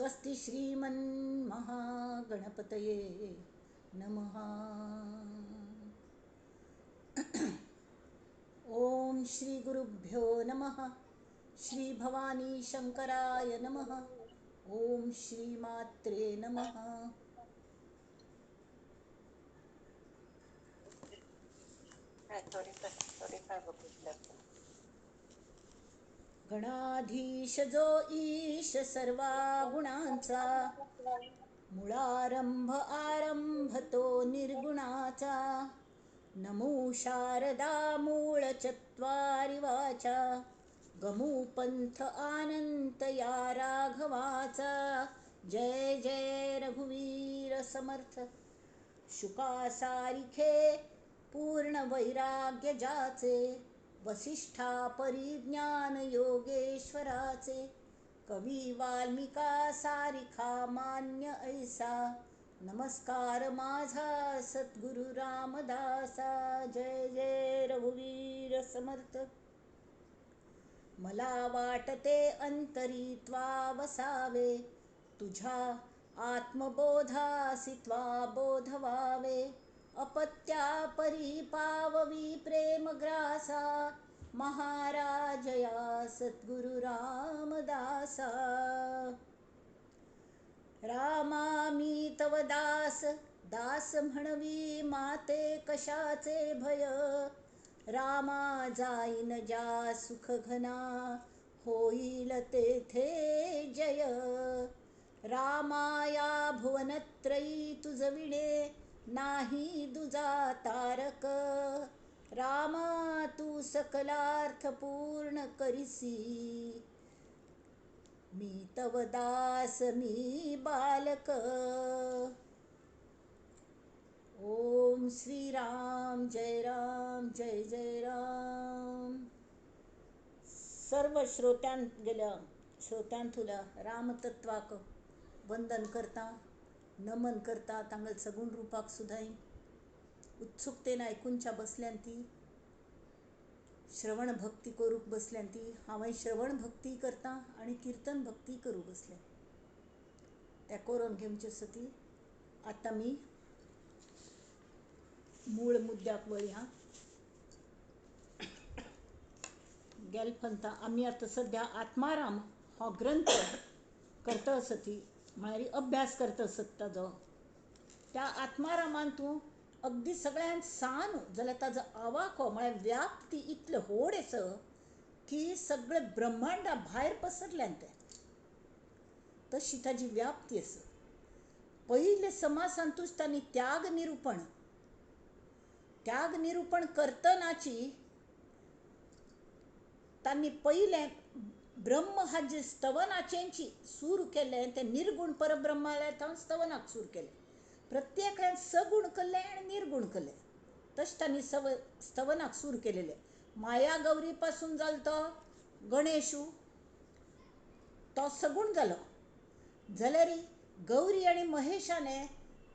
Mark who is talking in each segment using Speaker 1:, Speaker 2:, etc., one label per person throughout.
Speaker 1: स्वस्ति श्रीमन्महागणपतये नमः. ओम श्री गुरुभ्यो नमः. श्री भवानी शंकराय नमः. ओम श्री मात्रे नमः. गणाधीश जो ईश सर्वा गुणांचा, मुळारंभ आरंभ तो निर्गुणाचा. नमो शारदा मूळ चत्वारि वाचा, गमू पंथ आनंत या राघवाचा. जय जय रघुवीर समर्थ. शुकासारिखे पूर्ण वैराग्य जाचे, वसिष्ठा परिज्ञान योगेश्वराचे. कवी वाल्मिका सारिखा मान्य ऐसा, नमस्कार माझा सद्गुरु रामदासा. जय जय रघुवीर समर्थ. मला वाटते अंतरी त्वा वसावे, तुझ्या आत्मबोधासी त्वा बोधवावे. अपत्या परी पाववी प्रेमग्रासा, महाराजया सद्गुरु रामदासा. रामा मी तव दास, दास म्हणवी माते कशाचे भय. रामा जाईन ज्या सुख घना, होईल तेथे जय. रामाया भुवनत्रयी तुझ विणे, नाही दुजा तारक. रामा तू सकलार्थ पूर्ण करिसी, मी तव दास मी बालक. ओम श्री राम जय राम जय जय राम. सर्व श्रोत्यां गेल्या श्रोत्यां तुला रामतत्वाक वंदन करता, नमन करता. तांगल सगुण रूपाक सुद्धाय उत्सुकतेन आयकुनच्या बसल्यान ती श्रवण भक्ती करूंक बसल्यान ती. हांवें श्रवण भक्ती करता आनी किर्तन भक्ती करूंक बसल्या. त्या करून घेवचे सती आतां मी मूळ मुद्द्याक वळया. गेलफंता आमी आतां सद्या आत्माराम हो ग्रंथ करता सती, म्हळ्यार अभ्यास करता आसत ताजो. त्या आत्मारामान तूं अगदी सगळ्यांत सान जाल्यार ताजो आवाको म्हळ्यार व्याप्ती इतले व्हड आसा की सगळे ब्रह्मांडा भायर पसरल्यान तें, तशी ताजी व्याप्ती आसा. पयले समासांतूच तांणी त्याग निरुपण, त्याग निरुपण करतनाची तांणी पयलें ब्रह्म हाजे स्तवनाचेंची सूर केलें तें निर्गुण परब्रह्माल्या थंय स्तवनाक सूर केलें. प्रत्येकान सगुण केलें आनी निर्गुण केलें, तशें तांणी स्तवनाक सूर केलेलें. माया गौरी पासून जालो तो गणेशू, तो सगुण जालो. जाल्यार गौरी आनी महेशाने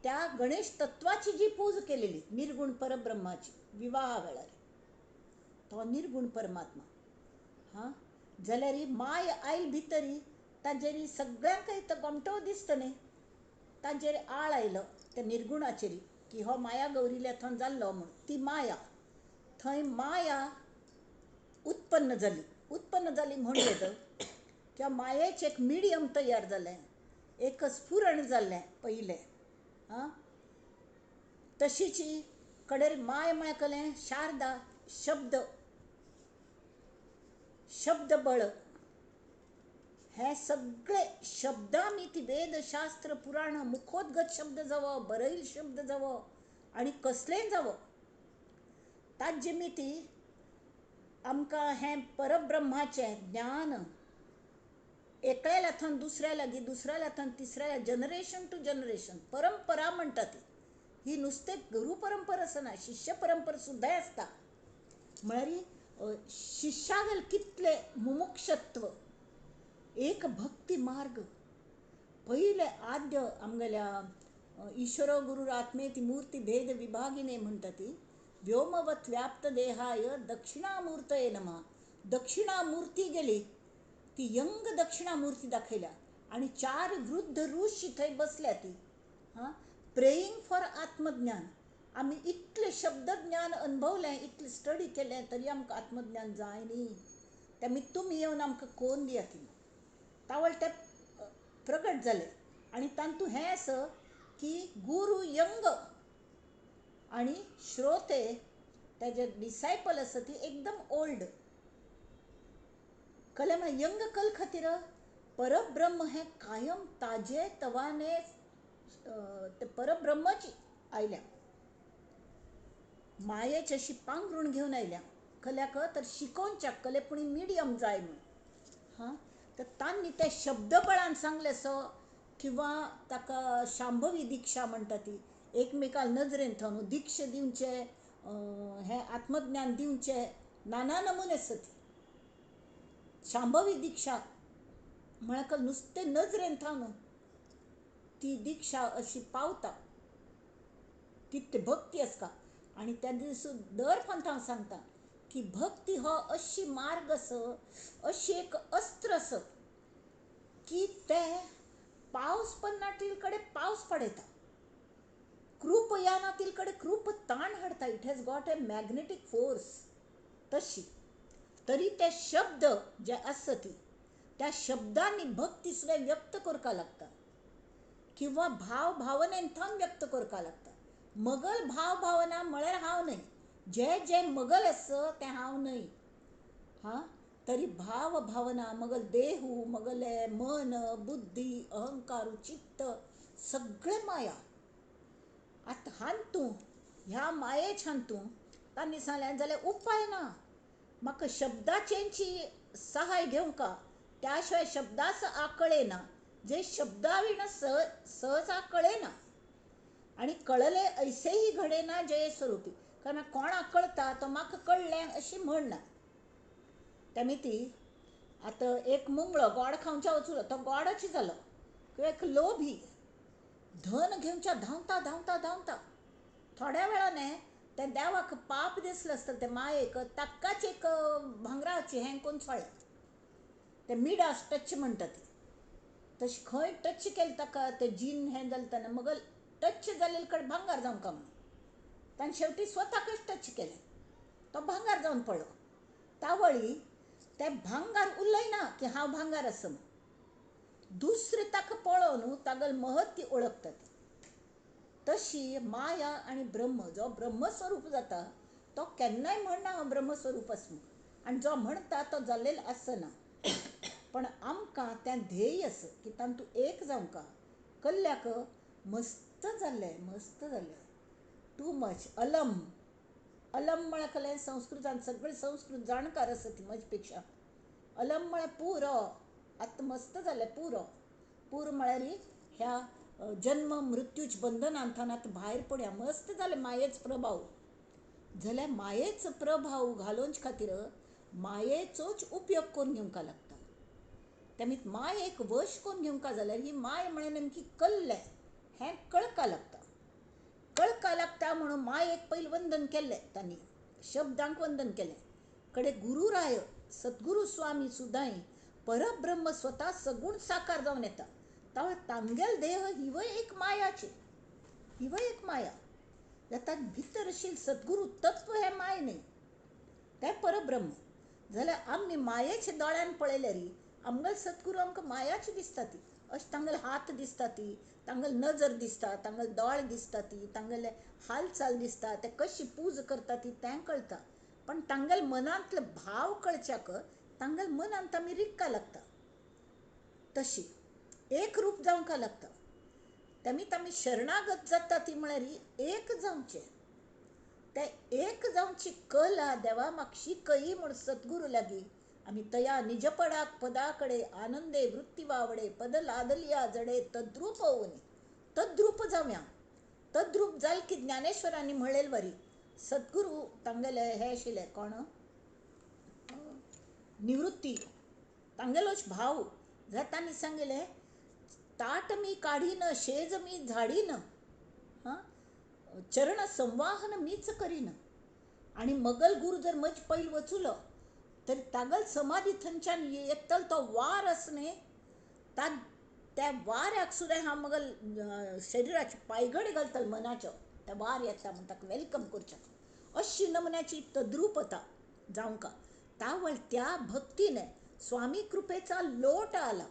Speaker 1: त्या गणेश तत्वाची जी पूज केलेली निर्गुण परब्रह्माची विवाहा वेळार, तो निर्गुण परमात्मा. हां, जाल्यार माय आयल भितरी ताजेर सगळ्यांकय तो गोमटो दिसता न्ही, ताजेर आळ आयलो त्या निर्गुणाचेर की हो माया गौरील्या थंय जाल्लो म्हूण. ती माया थंय माया उत्पन्न जाली. उत्पन्न जाली म्हणजे त्या मायेचें एक मिडियम तयार जालें, एक स्फुरण जालें पयलें. आं, तशीची कडेर माय म्हळ्यार कलें शारदा शब्द, शब्दबळ, हे सगळे शब्द आमी ती वेदशास्त्र पुराण मुखोद्गत शब्द जावो, बरयल शब्द जावो आनी कसलेंय जावो, ताजे मिती आमकां हें परब्रह्माचें ज्ञान एकल्या लाथान दुसऱ्या लागीं, दुसऱ्या लाथान तिसऱ्या, जनरेशन टू जनरेशन परंपरा म्हणटा ती. ही नुस्तें गुरू परंपरा आसना, शिष्य परंपरा सुद्दां आसता. म्हळ्यार शिष्यागेल कितलें मुमुक्षत्व, एक भक्ती मार्ग. पयले आद्य आमगेल्या ईश्वरो गुरुरात्मेति मूर्ती भेद विभागिने म्हणटा ती व्योमवत व्याप्त देहाय दक्षिणामूर्तये नमः. दक्षिणामूर्ती गेली ती यंग दक्षिणामूर्ती दाखयल्या. आनी 4 वृद्ध ऋषी थंय बसल्या ती, हां, प्रेईंग फॉर आत्मज्ञान. आमी इतलें शब्दज्ञान अनुभवलें, इतलें स्टडी केलें तरी आमकां आत्मज्ञान जाय न्ही, तेमी तुमी येवन आमकां कोन दियात ती. तावळ ते प्रगट जाले आनी तातूंत हें आसा की गुरू यंग आनी श्रोते तेजे डिसायपल आसा ती एकदम ओल्ड. कले म्हळ्यार यंग कल खातीर परब्रह्म हें कायम ताजे तवाने ते परब्रह्मच आयल्या, मायेच अशी पांगरूण घेवन आयल्या. कल्याक तर शिकोवच्याक कले पूण मिडियम जाय म्हूण, हां, तर तांणी ते शब्दबळान सांगलें सो, किंवा ताका शांभवी दीक्षा म्हणटा ती, एकमेकां नजरेन थावन दीक्षा दिवचे, हें आत्मज्ञान दिवचे, नाना नमुने आसा ती शांभवी दीक्षा. म्हळ्यार नुस्तें नजरेन थावन ती दीक्षा अशी पावता, तितली भक्ती आसता. आनी त्या दीस दर पंथ हांव सांगता की भक्ती हो अशी मार्ग आसा, अशी एक अस्त्र आसा की ते पावस पडना कडेन पावस पडयता, कृप येना तील कडेन कृप ताण हाडटा. It has got a magnetic force. तशी तरी ते शब्द जे आसा ती त्या शब्दांनी भक्ती सुद्दां व्यक्त करपाक लागता, किंवा भाव भावनेन थावन व्यक्त करपाक लागता. मगल भाव भावना म्हळ्यार हांव न्हय, जे जे मगल आसा तें हांव न्हय, हां, तरी भाव भावना मगल देहू, मगले मन, बुद्धी, अहंकार, चित्त सगळें माया. आतां हातूं ह्या मायेच हातूं तांणी सांगलें जाल्यार उपाय ना, म्हाका शब्दाचेंची सहाय घेवंका, त्या शिवाय शब्दाच आकळे ना, जे शब्दा विण सहज आकळे ना, आनी कळले ऐसेही घडे ना जय स्वरूपी. कारण कोणाक कळता तो म्हाका कळ्ळें अशी म्हण ना. तेमी ती आतां एक मुंगळो गोड खावच्या वचूलो तो गोडच जालो, किंवा एक लोभी धन घेवच्या धांवता धांवता धांवता थोड्या वेळाने त्या देवाक पाप दिसलें आसतलें, ते मायेक ताकाच एक भांगराची हें करून सोडलें, ते मिडास टच म्हणटा ती, तशी खंय टच केलें ताका ते जीन हें जालें तेन्ना मग टच जाल्ले कडेन भांगार जावंक म्हणून ताणें शेवटी स्वताकच टच केलें, तो भांगार जावन पडलो. तावळी ते भांगार उलयना की हांव भांगार आसा म्हूण, दुसरें ताका पळोवन तागेल महत्व वळखता ती. तशी माया आनी ब्रह्म, जो ब्रह्मस्वरूप जाता तो केन्नाय म्हणना हांव ब्रह्मस्वरूप आसा म्हूण, आनी जो म्हणटा तो जाल्लेलो आसना. पण आमकां तें ध्येय आसा की तातूंत एक जावंका. कल्ल्याक मस्त जाल्लें, मस्त जाल्लें, टू मच अलम. अलम म्हळ्यार कलें संस्कृतान सगळे संस्कृत जाणकार आसा ती म्हजे पेक्षा. अलम म्हळ्यार पुरो, आतां मस्त जालें पुरो. पूर म्हळ्यार ह्या जन्म मृत्यूच बंधनांतल्यान आतां भायर पडया, मस्त जालें मायेच प्रभाव. जाल्यार मायेच प्रभाव घालोवचे खातीर मायेचोच उपयोग करून घेवंक लागता. तेमी मायेक वश करून घेवंक जाल्यार ही माय म्हळ्यार नेमकी कल्लें हें कळका लागता. कळका लागता म्हणून मायेक पयलीं वंदन केल्लें तांणी, शब्दांक वंदन केलें. कडे गुरुराय सद्गुरू स्वामी सुद्दां परब्रह्म स्वता सगूण साकार जावन येता. तावळ तांगेल देह हिवय एक मायाची, हिवय एक माया. जाल्यार भितर आशिल्लें सद्गुरू तत्व हें माय न्हय, तें परब्रह्म. जाल्यार आमी मायेच्या दोळ्यान पळयल्यार आमगेले सद्गुरू आमकां मायाची दिसता ती, अशें तांगेले हात दिसता ती, तांगेली नजर दिसता, तांगेले दोळे दिसता ती, तांगेले हालचाल दिसता, ते कशी पूज करता ती तें कळटा. पण तांगेले मनांतले भाव कळच्याक तांगेले मनांत आमी रिगका लागता, तशी एक रूप जावंक लागता. तेमीत आमी शरणागत जाता ती म्हळ्यार एक जावचें. ते एक जावची कला देवा म्हाका शिकय म्हूण सद्गुरू लागीं आमी तया निजपडाक पदा कडे आनंदे वृत्ती वावडे पद लादलिया जडे तद्रूप होवनी. तद्रूप जावया. तद्रूप जाल की ज्ञानेश्वरांनी म्हणलेले वरी सद्गुरू तांगेले हे आशिल्ले कोण निवृत्ती तांगेलोच भाव. जाल्यार तांणी सांगिल्लें ताट मी काडीन शेज मी झाडीन, हां, चरण संवाहन मीच करीन. आनी मगल गुरू जर म्हज पयलीं वचुलो तर तागल समाधी थंयच्यान येतल तो वार आस न्ही, ता त्या वाऱ्याक सुद्दां हांव मगल शरिराचे पायगडी घालतलो मनाचो, त्या वार येता म्हण ताका welcome करचें, अशी नमुन्याची तद्रुपता जावंका. तावळ त्या भक्तीने स्वामी कृपेचा लोट आला,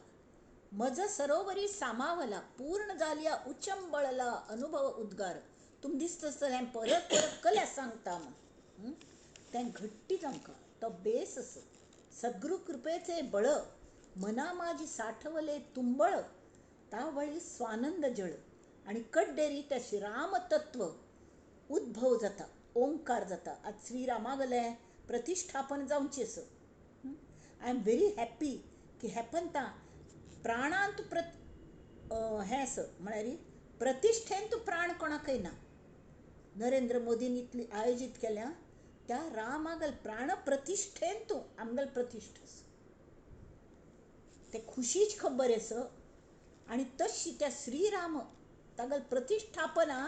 Speaker 1: मज सरोवरी सामावला, पूर्ण जालिया उचंबळला अनुभव उद्गार. तुम दिसता आसतलें हें परत परत कल्या सांगता म्हण, तें घट्टी जावंका, तो बेस आसा. सद्गुरू कृपेचे बळ मना माझी साठवले तुंबळ, तावळी स्वानंद जळ. आनी कड्डेरी त्या श्रीरामतत्व उद्भव जाता, ओंकार जाता. आज श्रीरामागलें प्रतिश्ठापन जावचें आसा. I am very happy की हेपंता प्राणांत हें आसा, म्हळ्यार प्रतिश्ठेन तूं प्राण कोणाकय ना. नरेंद्र मोदीन इतली आयोजीत केल्या त्या रामागल प्राण प्रतिश्ठेन तूं आमगेल प्रतिश्ठा आसा. ते खुशीच खबर आसा. आनी तशी त्या श्रीराम तागेल प्रतिश्ठापना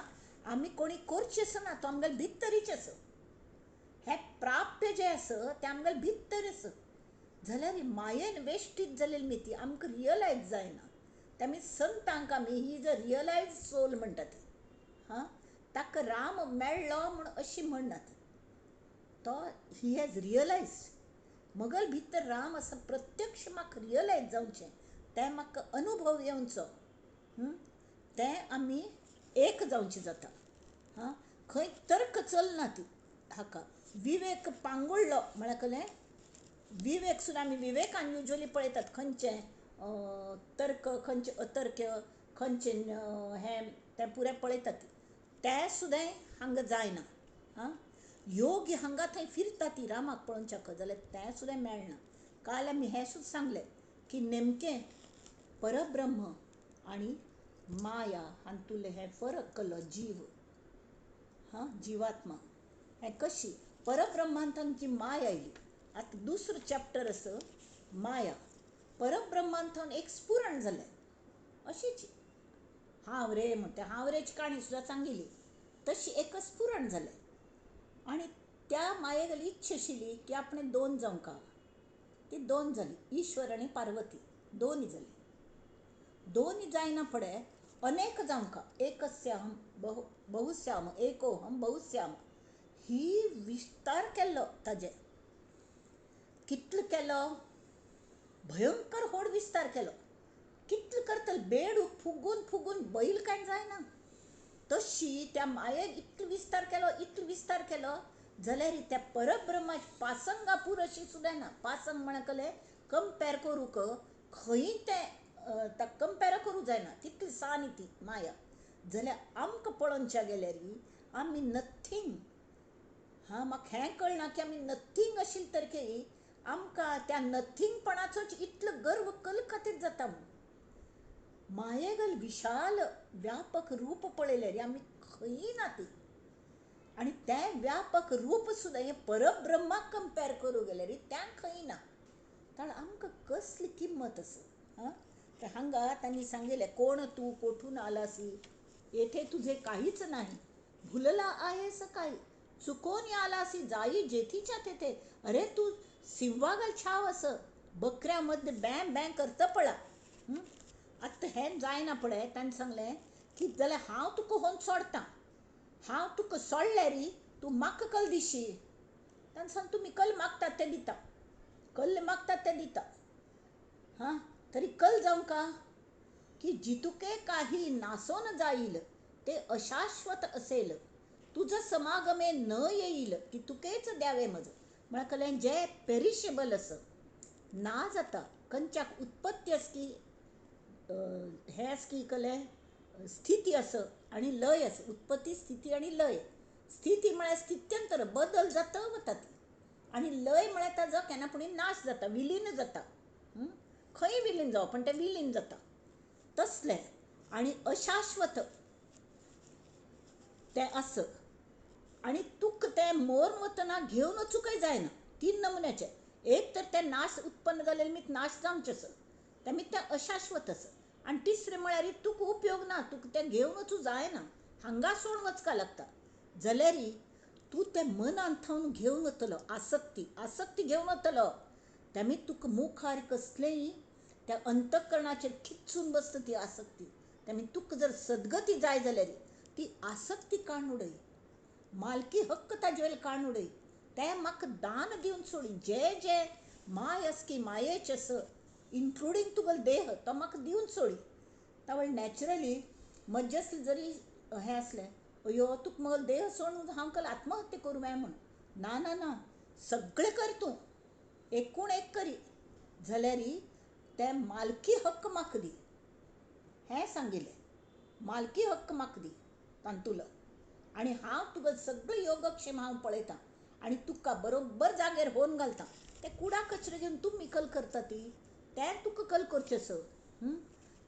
Speaker 1: आमी कोणी करचें आसा ना, तो आमगेल भितरीच आसा. हें प्राप्य जें आसा तें आमगेल भितर आसा. जाल्यार मायेन वेश्टीत जालेली न्ही ती आमकां रियलायज जायना. ते आमी संतांक आमी he is a realise soul म्हणटा ती. हां, ताका राम मेळ्ळो म्हूण अशी म्हणना ती, तो he has realise. मगल भितर राम आसा प्रत्यक्ष म्हाका रियलायज जावचें, तें म्हाका अनुभव येवचो, तें आमी एक जावचें जाता. हां, खंय तर्क चलना ती हाका. विवेक पांगुळ्ळो म्हळ्यार कसलें विवेक सुद्दां आमी विवेकान युज्वली पळयतात, खंयचें तर्क, खंयचें अतर्क, खंयचें हें तें पुरें पळयतात, तें सुद्दां हांगा जायना. आं, योग्य हांगा थंय फिरता ती रामाक पळोवच्याक, जाल्यार तें सुद्दां मेळना. काल आमी हें सुद्दां सांगलें की नेमकें परब्रह्म आनी माया हातूंतलें हें फरक केलो जीव, हां, जिवात्मा हें कशी परब्रह्मांतून जी माया आयली. आतां दुसरो चॅप्टर आसा माया. परब्रह्मांतून एक स्फुरण जालें अशीच, हांव रे म्हणटा, हांव रेची काणी सुद्दां सांगिल्ली, तशी एक स्फुरण जालें. आनी त्या मायेगली इच्छा आशिल्ली की आपणें दोन जावंका, ती दोन जाली, ईश्वर आनी पार्वती दोनय जाली. दोनय जायना फुडें अनेक जावंका, एकस्याहम बहुस्याम, एकोहम बहुस्याम, ही विस्तार केल्लो ताजें. कितलो केलो, भयंकर व्हड विस्तार केलो. कितलो करतलो, बेडूक फुगून फुगून बैल कांय जायना, तशी त्या मायेन इतलो विस्तार केलो, इतलो विस्तार केलो जाल्यार त्या परब्रह्माची पासंगा पूर अशी सुद्दां ना. पासंग म्हणकले कंपेर करूंक खंय तें ताका कंपेर करूं जायना, तितली सान ती माया. जाल्यार आमकां पळोवच्या गेल्यार आमी नथींग. हां, म्हाका हें कळना की आमी नथींग आशिल्ले तरीकय आमकां त्या नथींगपणाचोच इतलो गर्व कल खातीर जाता म्हूण. मायेगल विशाल व्यापक रूप पळयल्यार आमी खंय ना ती. आनी तें व्यापक रूप सुद्दां हें परब्रह्माक कंपेर करूं गेल्यार तें खंय ना. कारण आमकां कसली किंमत आसा. हां, तर हांगा तांणी सांगिल्लें, कोण तूं, कोठून आलासी, येथे तुझे काहीच नाही, भुलला आहेस काही, चुकोन आलासी जाई जेथीच्या तेथे. अरे तूं सिंवागल छाव आस, बकऱ्या मदें बॅं बॅं करता पळा. आतां हें जायना पळय, ताणें सांगलें की जाल्यार हांव तुका होन सोडटा, हांव तुका सोडल्यार तूं म्हाका कल दिशी. ताणें सांग, तुमी कल मागतात तें दिता, कल्ल मागतात तें दिता. हां, तरी कल जावंका की जितुके काही नासोन जाईल ते अशाश्वत असेल, तुझं समागमे न येईल की तुकेच द्यावे मज. म्हळ्यार कलें जें पेरिशेबल आसा, ना जाता, खंयच्याक उत्पत्ती आसा की हें आसा की कलें स्थिती आसा आनी लय आसा, उत्पत्ती स्थिती आनी लय. स्थिती म्हळ्यार स्थित्यंतर, बदल जाता वता ती, आनी लय म्हळ्यार ताजो केन्ना पुणी नाश जाता, विलीन जाता. खंय विलीन जावप, पण तें विलीन जाता तसलें. आनी अशाश्वत तें आसा, आनी तुका तें मोर वतना घेवन वचूंकय जायना. तीन नमुन्याचे, एक तर तें नाश उत्पन्न जालें निमित्त नाश जावचें आसा, तें निमित्त तें अशाश्वत आसा. आनी तिसरें म्हळ्यार तुका उपयोग ना, तुका तें घेवन वचूं जायना, हांगा सोडून वचपाक लागता. जाल्यार तूं तें मनांत थावन घेवन वतलो, आसक्ती आसक्ती घेवन वतलो, तेमी तुका मुखार कसलेंय त्या अंतःकरणाचेर खिच्चून बसता ती आसक्ती. तेमी तुका जर सद्गती जाय जाल्यार ती आसक्ती काडून उडय, मालकी हक्क ताजे वयलो काडून उडय, तें म्हाका दान दिवन सोडी. जे जे my आसकी मायेचे आस इन्क्लुडींग तुगेलो देह तो म्हाका दिवन सोडी. तावळ नॅचरली मज्जे जरी हें आसलें अयो तुका म्हगेलो देह सोडून हांव कल आत्महत्या करूं काय म्हूण, ना ना ना, सगळें कर तूं, एकूण एक करी जाल्यार तें मालकी हक्क म्हाका दी. हें सांगिल्लें, मालकी हक्क म्हाका दी तांतुलो, आनी हांव तुका सगळें योगक्षेम हांव पळयतां आनी तुका बरोबर जाग्यार होवन घालता. ते कुडा कचरो घेवन तूं मिकल करता ती तें तुका कल करचें स.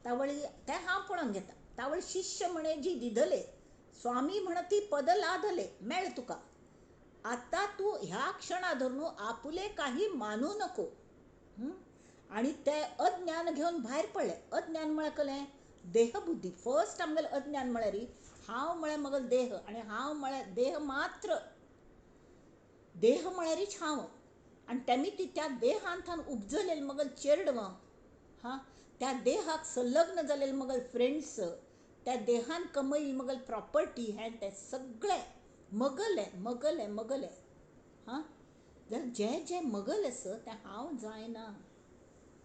Speaker 1: तावळी तें हांव पळोवन घेता. तावळ शिष्य म्हणे जी दिदले स्वामी म्हणती पद लादले मेळ तुका. आतां तूं ह्या क्षणा धरून आपुले काही मानू नको. आनी ते अज्ञान घेवन भायर पडले. अज्ञान म्हळ्यार कसलें? देहबुद्धी. फर्स्ट आमगेलें अज्ञान म्हळ्यार हांव म्हळ्यार म्हगेलो देह आनी हांव म्हळ्यार देह मात्र, देह म्हळ्यारीच हांव. आनी तेमी ती त्या देहांतल्यान उपजलेलें म्हगेलें चेडवां, हां, त्या देहाक संलग्न जालेले म्हगेले फ्रेंड्स, त्या देहान कमयल्ली म्हगेली प्रॉपर्टी, हें तें सगळें मगलें मगलें मगलें. हां, जाल्यार जें जें मगल आसा तें हांव जायना.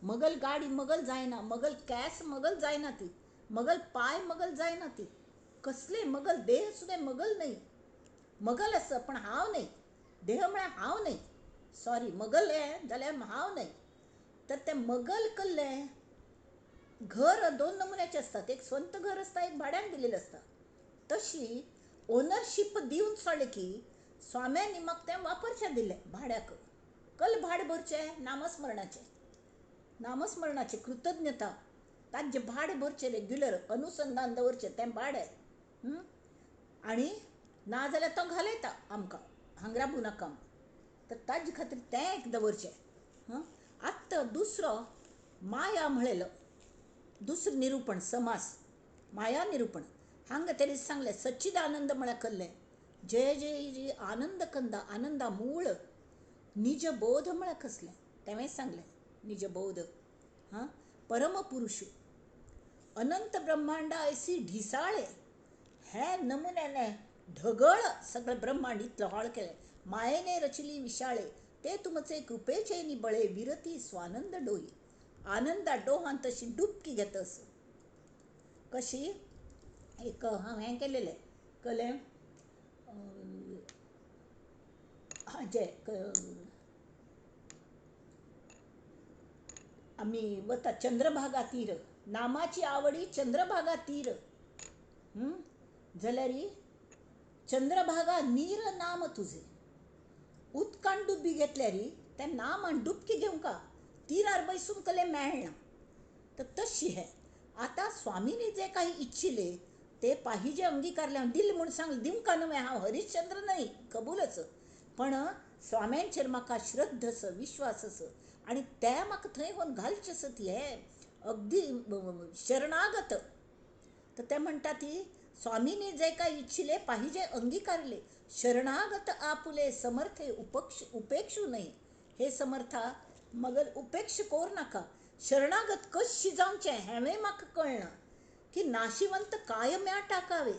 Speaker 1: मगल गाडी मगल जायना, मगल कॅस मगल जायना, ती मगल पांय मगल जायना, ती कसले मगल देह सुद्दां मगल न्हय. मगल आसा पण हांव न्हय, देह म्हळ्यार हांव न्हय, सॉरी, मगल हें जाल्यार हांव न्हय. तर तें मगल कसलें? घर दोन नमुन्याचे आसतात, एक स्वंत घर आसता, एक भाड्यान दिलेलें आसता. तशी ओनरशीप दिवन सोडलें की स्वाम्यांनी म्हाका तें वापरचें दिलें भाड्याक. कल भाड भरचें? नामस्मरणाचें, नामस्मरणाचें कृतज्ञता, ताजें भाड भरचें रेग्युलर, अनुसंधान दवरचें तें भाडें. आनी ना जाल्यार तो घालयता आमकां, हांगा राबूं नाका. तर ताजे खातीर तें एक दवरचें. आतां दुसरो माया म्हळेलो दुसरें निरुपण, समास, माया निरुपण. हांगा तेणी सांगलें सच्चिदानंद म्हळ्यार कसलें? जय जय जय आनंद कंदा, आनंदा मूळ निज बोध म्हळ्यार कसलें? तेंवें सांगलें निज बोध. हां, परमपुरुष अनंत ब्रह्मांडा ऐसी ढिसाळे, हे नमुन्याने ढगळ सगळें ब्रह्मांड इतलो हॉळ केलें. मायेने रचली विशाळे, ते तुमचे कृपेचे निबळे विरती स्वानंद डोही. आनंदा डोहान तशी डुबकी घेता असं. कशी? एक हांव हें केलेलें कलें हाजें, आमी वता चंद्रभागा तीर, नामाची आवडी चंद्रभागा तीर, जाल्यार चंद्रभागा नीर नाम तुझे. उदकान डुबी घेतल्यार त्या नामान डुबकी घेवंका तिरार बैसून कले मेळना. तर तशी हें आतां स्वामीनी जे काही इच्छिले ते पाहिजे अंगीकारले. हांव दिल म्हूण सांगलें, दिवंका न्हय, हांव हरिश्चंद्र न्हय कबूलच, पण स्वाम्यांचेर म्हाका श्रद्धा आसा, विश्वास आसा आनी ते म्हाका थंय व्हरून घालचे आसा ती हे अगदी शरणागत. तर ते म्हणटा ती स्वामीनी जे काही इच्छिले पाहिजे अंगीकारले, शरणागत आपुले समर्थे उपेक्षू नये. हे समर्था मगर उपेक्ष कोर नाका. शरणागत कशी जावचें हेंवें म्हाका कळना, की नाशिवंत कायम्या टाकावे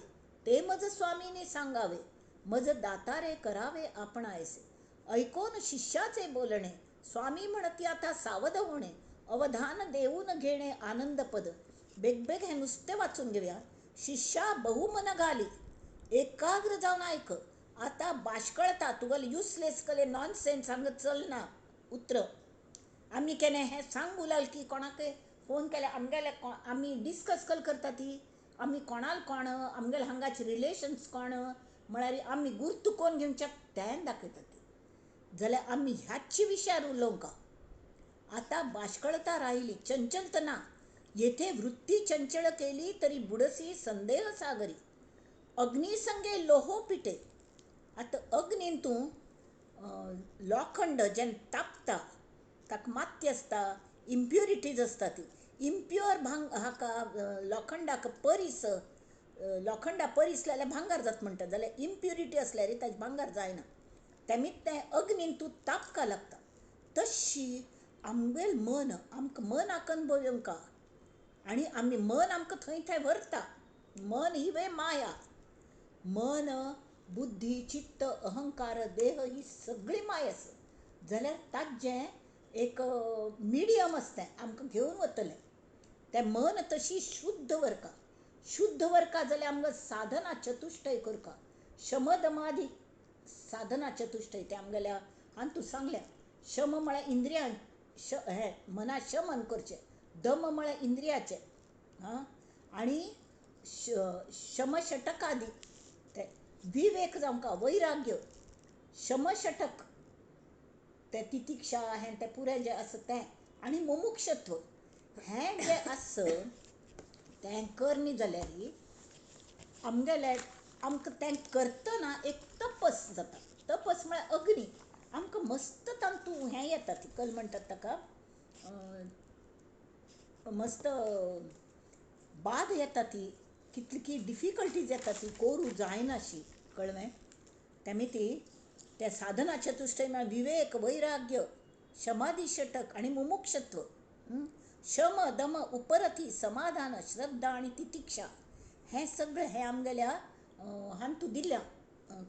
Speaker 1: ते मज स्वामीनी सांगावे, मज दातारे करावे आपणायसे. ऐकोन शिष्याचे बोलणे स्वामी म्हणती आता सावध होणे, अवधान देऊन घेणे आनंदपद. बेगबेग हें नुस्तें वाचून घेवया. शिष्या बहुमन घाली एकाग्र जावन आयक, आतां बाशकळता तुगेलें युजलेस कले नॉनसेन्स हांगा चलना उतर. आमी केन्ना हें सांगू लागल की कोणाकय फोन केल्यार आमगेले आमी डिस्कस कल करता ती, आमी कोणाल कोण, आमगेले हांगाचे रिलेशन्स कोण म्हळ्यार आमी गुर्त कोण घेवच्याक तें दाखयता ती. जाल्यार आमी ह्याच विशयार उलोवंक. आतां बाशकळता राहिली चंचलता ना, येथे वृत्ती चंचल केली तरी बुडसी संदेह सागरी. अग्निसंगे लोहो पिटे, आतां अग्नीन तूं लोखंड जेन्ना तापता ताका माती आसता, इम्प्युरिटीज आसता, ती इम्प्युअर भांग हाका लोखंडाक परीस, लोखंडा परीस जाल्यार भांगर जाता म्हणटा, जाल्यार इम्प्युरिटी आसल्यार ताजें भांगर जायना. तेमी तें अग्नीन तूं तापका लागता. तशी आमगेल मन आमकां मन आकन का आनी आमी मन आमकां थंय थंय व्हरता. मन ही वे माया. मन, बुद्धी, चित्त, अहंकार, देह ही सगळी माया आसा. जाल्यार ताजें एक मिडियम आसता तें आमकां घेवन वतलें. तें मन तशी शुद्ध व्हरका. शुद्ध व्हरका जाल्यार आमकां साधना चतुष्टय करका. शमदमादी साधना चतुष्टय तें आमगेल्या हातूंत सांगल्या. शम म्हळ्यार इंद्रियां, हें मना शमन करचें, दम म्हळ्यार इंद्रियाचें, आं, आनी शमषटकादी ते विवेक जावंका, वैराग्य, शमषटक ते तितिक्षा हें तें पुरें जें आसा तें, आनी मुमुक्षत्व हें जें आसा तें करनी जाल्यार आमगेलें आमकां तें करतना एक तपस जाता. तपस म्हळ्यार अग्नी. आमकां मस्त तातूंत हें येता, ती कल म्हणटात ताका, मस्त बाद येता, ती कितली की डिफिकल्टीज येता, ती करूं जायनाशी, कळ्ळें? तेमी ती त्या साधना चतुष्टय म्हळ्यार विवेक, वैराग्य, शमादी षटक आनी मुमुक्षत्व, शम, दम, उपरती, समाधान, श्रद्धा आनी तितिक्षा हें सगळें हें आमगेल्या हातूंत दिल्या,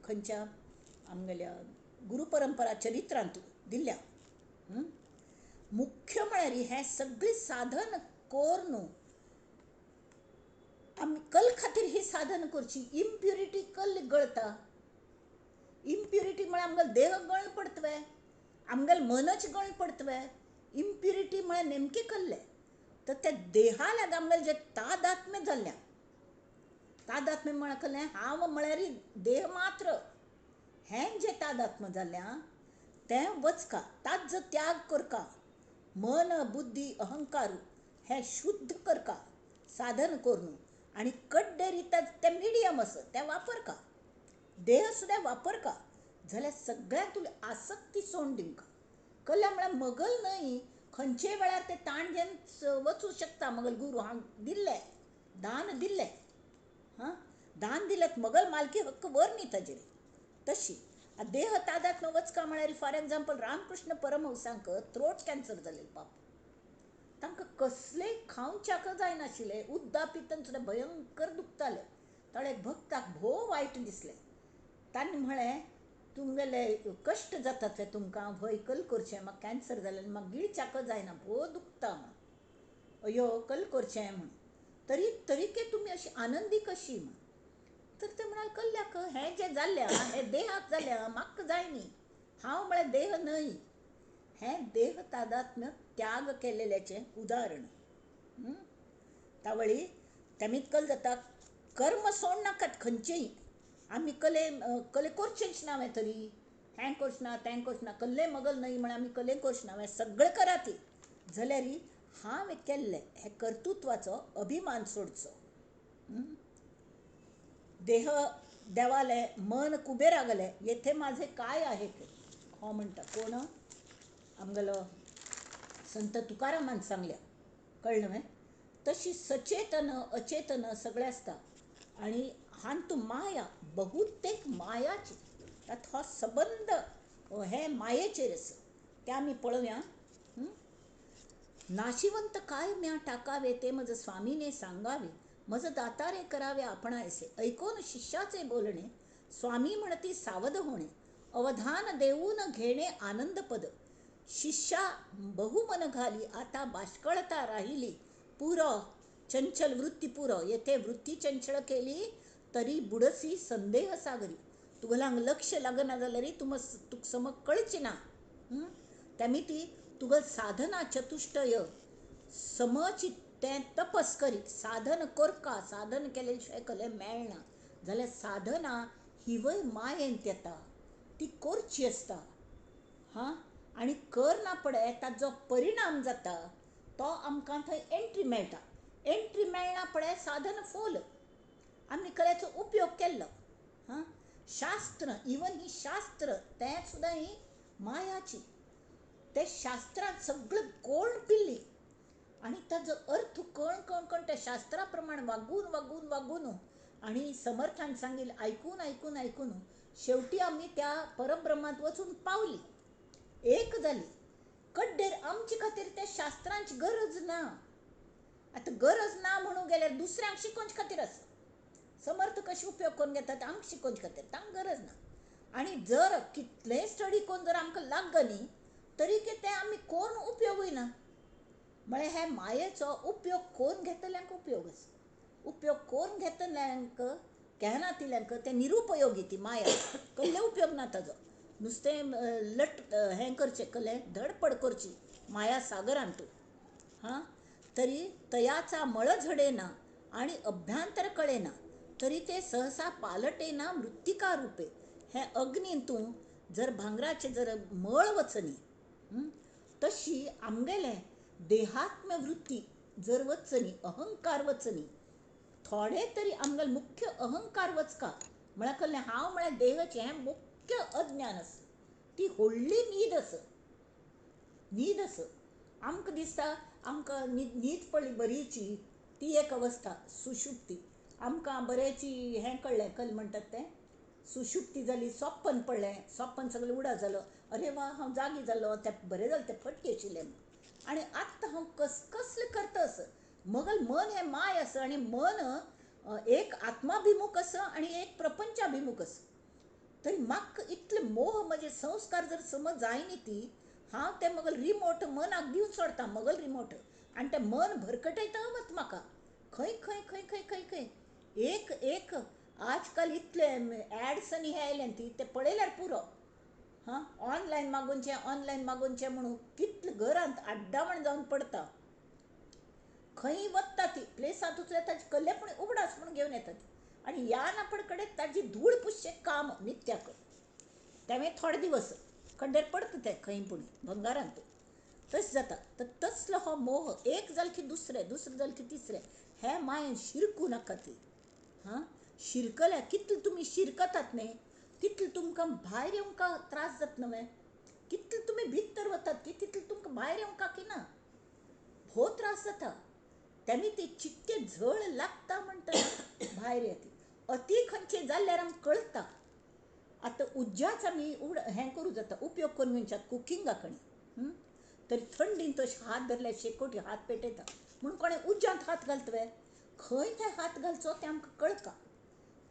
Speaker 1: खंयच्या आमगेल्या गुरुपरंपरा चरित्रांत दिल्या. मुख्य म्हळ्यार हें सगळें साधन करून आमी कल खातीर ही साधन करची. इम्प्युरिटी कल गळता. इम्प्युरिटी म्हळ्यार आमगेलो देह गळ पडतवे, आमगेलें मनच गळ पडतवे. इम्प्युरिटी म्हळ्यार नेमकें कल्लें तर त्या देहा लागून आमगेलें जें तादात्म्य जाल्लें, तादात्म्य म्हळ्यार कल्लें हांव म्हळ्यार देह मात्र, हें जें तादात्म्य जाल्लें तें वचका, ताजो त्याग करका. मन, बुद्धी, अहंकार हें शुद्ध करका साधन करून, आनी कड्डे रिता तें मिडियम आसा तें वापरका, देह सुद्दां वापरका, जाल्यार सगळ्यांत तुली आसक्ती सोडून दिवंका. कल्ल्या म्हळ्यार मगल न्हय, खंयचे वेळार तें ताण घेवन वचूं शकता. मगल गुरू हांग दिल्लें दान दिल्लें, हां, दान दिलें मगल मालकी हक्क वर न्ही ताजेर. तशी देह तादात्म्य वचका म्हळ्यार फॉर एग्जाम्पल रामकृष्ण परमहंसांक थ्रोट कॅन्सर जालें पाप. तांकां कसलें खावच्याक जायनाशिल्लें, उद्दा पितन सुद्दां भयंकर दुखतालें. थोडे भक्ताक भोव वायट दिसलें. तांणी म्हळें तुमगेले कश्ट जातात ते तुमकां, भंय कल करचें, म्हाका कॅन्सर जालें आनी म्हाका गिळच्याक जायना, भोव दुखता म्हूण, अयो कल करचें म्हूण, तरी तरीके तुमी अशी आनंदी कशी म्हूण. तर ते म्हणाल कल्ल्याक हें जें जाल्लें हें देहाक जालें, म्हाका जाय न्ही, हांव म्हळ्यार देह न्हय. हें देह तादात्म्य त्याग केलेल्याचें उदाहरण. तावळी तेमीत कल जाता कर्म सोड नाकात खंयचेंय. आमी कले कले करचेंच ना हांवें तरी, हें करचें ना तें करचें ना, कल्ले मगल न्हय म्हळ्यार आमी कले करचें ना, हांवें सगळें करात जाल्यार हांवें केल्लें हें कर्तृत्वाचो अभिमान सोडचो. देह देवाले, मन कुबेरागले, येथे माझे काय आहे ते, हो म्हणटा कोण? आमगेलो संत तुकारामान सांगल्या, कळ्ळें न्हय? तशी सचेतन अचेतन सगळें आसता. आनी हातूंत माया, बहुतेक मायाची, तातूंत हो सबंद हे मायेचेर आसा, तें आमी पळोवया. नाशिवंत काय म्या टाकावे ते म्हज स्वामीने सांगावे, मज दातारे करावे आपणायसे, ऐकून शिष्याचे बोलणे, स्वामी म्हणती सावध होणे, अवधान देऊन घेणे आनंदपद, शिष्या बहुमन घाली आता बाष्कळता राहिली, पुर चंचल वृत्ती पुर येथे वृत्ती चंचल केली तरी बुडसी संदेह सागरी. तुगलांक लक्ष लागना जाल्यार तुका समज कळची ना. तेमी ती तुगल साधना चतुष्टय समचित तें तपस करी साधन करका, साधन केले शिवाय कले मेळना जाल्यार साधना हिवय मायेंत येता, ती करची आसता. हां, आनी करना पडे ताजो परिणाम जाता तो आमकां थंय एंट्री मेळटा. एंट्री मेळना पडे साधन फोल, आमी कलेचो उपयोग केल्लो. हां, शास्त्र इवन ही शास्त्र तें सुद्दां ही मायाची, ते शास्त्रांत सगळें गोळ पिल्ली आनी ताजो अर्थ कण कण कण त्या शास्त्रा प्रमाण वागून वागून वागून आनी समर्थान सांगिल्लें आयकून आयकून आयकून शेवटी आमी त्या परब्रह्मांत वचून पावली, एक जाली. कड्डेर आमचे खातीर त्या शास्त्रांची गरज ना. आतां गरज ना म्हणून गेल्यार दुसऱ्यांक शिकोवचे खातीर आसा. समर्थ कशें उपयोग करून घेतात आमकां शिकोवचे खातीर, तांकां गरज ना. आनी जर कितलेंय स्टडी करून जर आमकां लागना न्ही तरी तें आमी कोण उपयोगूय ना. म्हळ्यार हे मायेचो उपयोग कोण घेतल्यांक उपयोग आसा, उपयोग कोण घेतल्यांक घेनातिल्यांक तें निरुपयोगी. ती माया कसले उपयोग ना ताजो, नुस्तें लट हें करचें कसलें धडपड करची माया सागरान तूं. हां, तरी तयाचा मळ झडेना आनी अभ्यांतर कळेना तरी ते सहसा पालटेना मृत्तिका रुपे. हें अग्नीन तूं जर भांगराचें जर मळ वचनी तशी आमगेलें देहात्म वृत्ती जर वचनी, अहंकार वचनी, थोडे तरी आमगेले मुख्य अहंकार वचका. म्हळ्यार कसलें हांव म्हळ्यार देहाचें हें मुख्य अज्ञान आसा, ती व्हडली न्हीद आसा, न्हीद आसा. आमकां दिसता आमकां न्हीद पडली बरीची, ती एक अवस्था सुशुप्ती. आमकां बरेची हें कळ्ळें, कल म्हणटात तें सुशुप्ती जाली, सोप्पन पडलें, सोप्पन सगळें उडा जालो, अरे वा हांव जागी जालो, तें बरें जालें, तें फटकें आशिल्लें. आनी आत्तां हांव कसकसलें करता आसा. मगल मन हें माय आसा आनी मन एक आत्माभिमुख आसा आनी एक प्रपंचाभिमुख आसा. तरी म्हाका इतले मोह म्हजे संस्कार जर समज जायनी ती हांव तें मगल रिमोट मनाक दिवन सोडटा, मगल रिमोट, आनी तें मन भरकटयता वत म्हाका खंय खंय खंय खंय खंय खंय. एक एक आजकाल इतले एड्स आनी हे आयल्यान ती ते पळयल्यार पुरो. हां, ऑनलायन मागोवचें, ऑनलायन मागोवचें म्हणून कितले घरांत आड्डावण जावन पडटा. खंय वता ती प्लेसांतूच ताजे कल्ले पूण उगडास म्हणून घेवन येता ती. आनी ह्या नापड कडेन ताजी धूळ पुसचें काम नित्याक तें थोडे दिवस खड्ड्यार पडटा तें खंय पूण भंगारांत तशें जाता. तर तसलो हो मोह एक जाल की दुसरें, दुसरें जाल की तिसरें, हे मायेन शिरकूं नाका ती. हां, शिरकल्या कितले तुमी शिरकतात न्ही तितले तुमकां भायर येवंक त्रास जाता न्हय. कितले तुमी भितर वतात की तितले तुमकां भायर येवंक की ना, भोव त्रास जाता. तेमी ती चिकटे झळ लागता म्हणटा भायर येता. अती खंयचें जाल्यार आमकां कळटा. आतां उज्जाच आमी हें करूं जाता, उपयोग करून घेवच्या कुकिंगा कडेन. तरी थंडीन तशें हात धरल्यार शेकोटी हात पेटयता म्हणून कोणें उज्जांत हात घालतले, खंय थंय हात घालचो तें आमकां कळटा.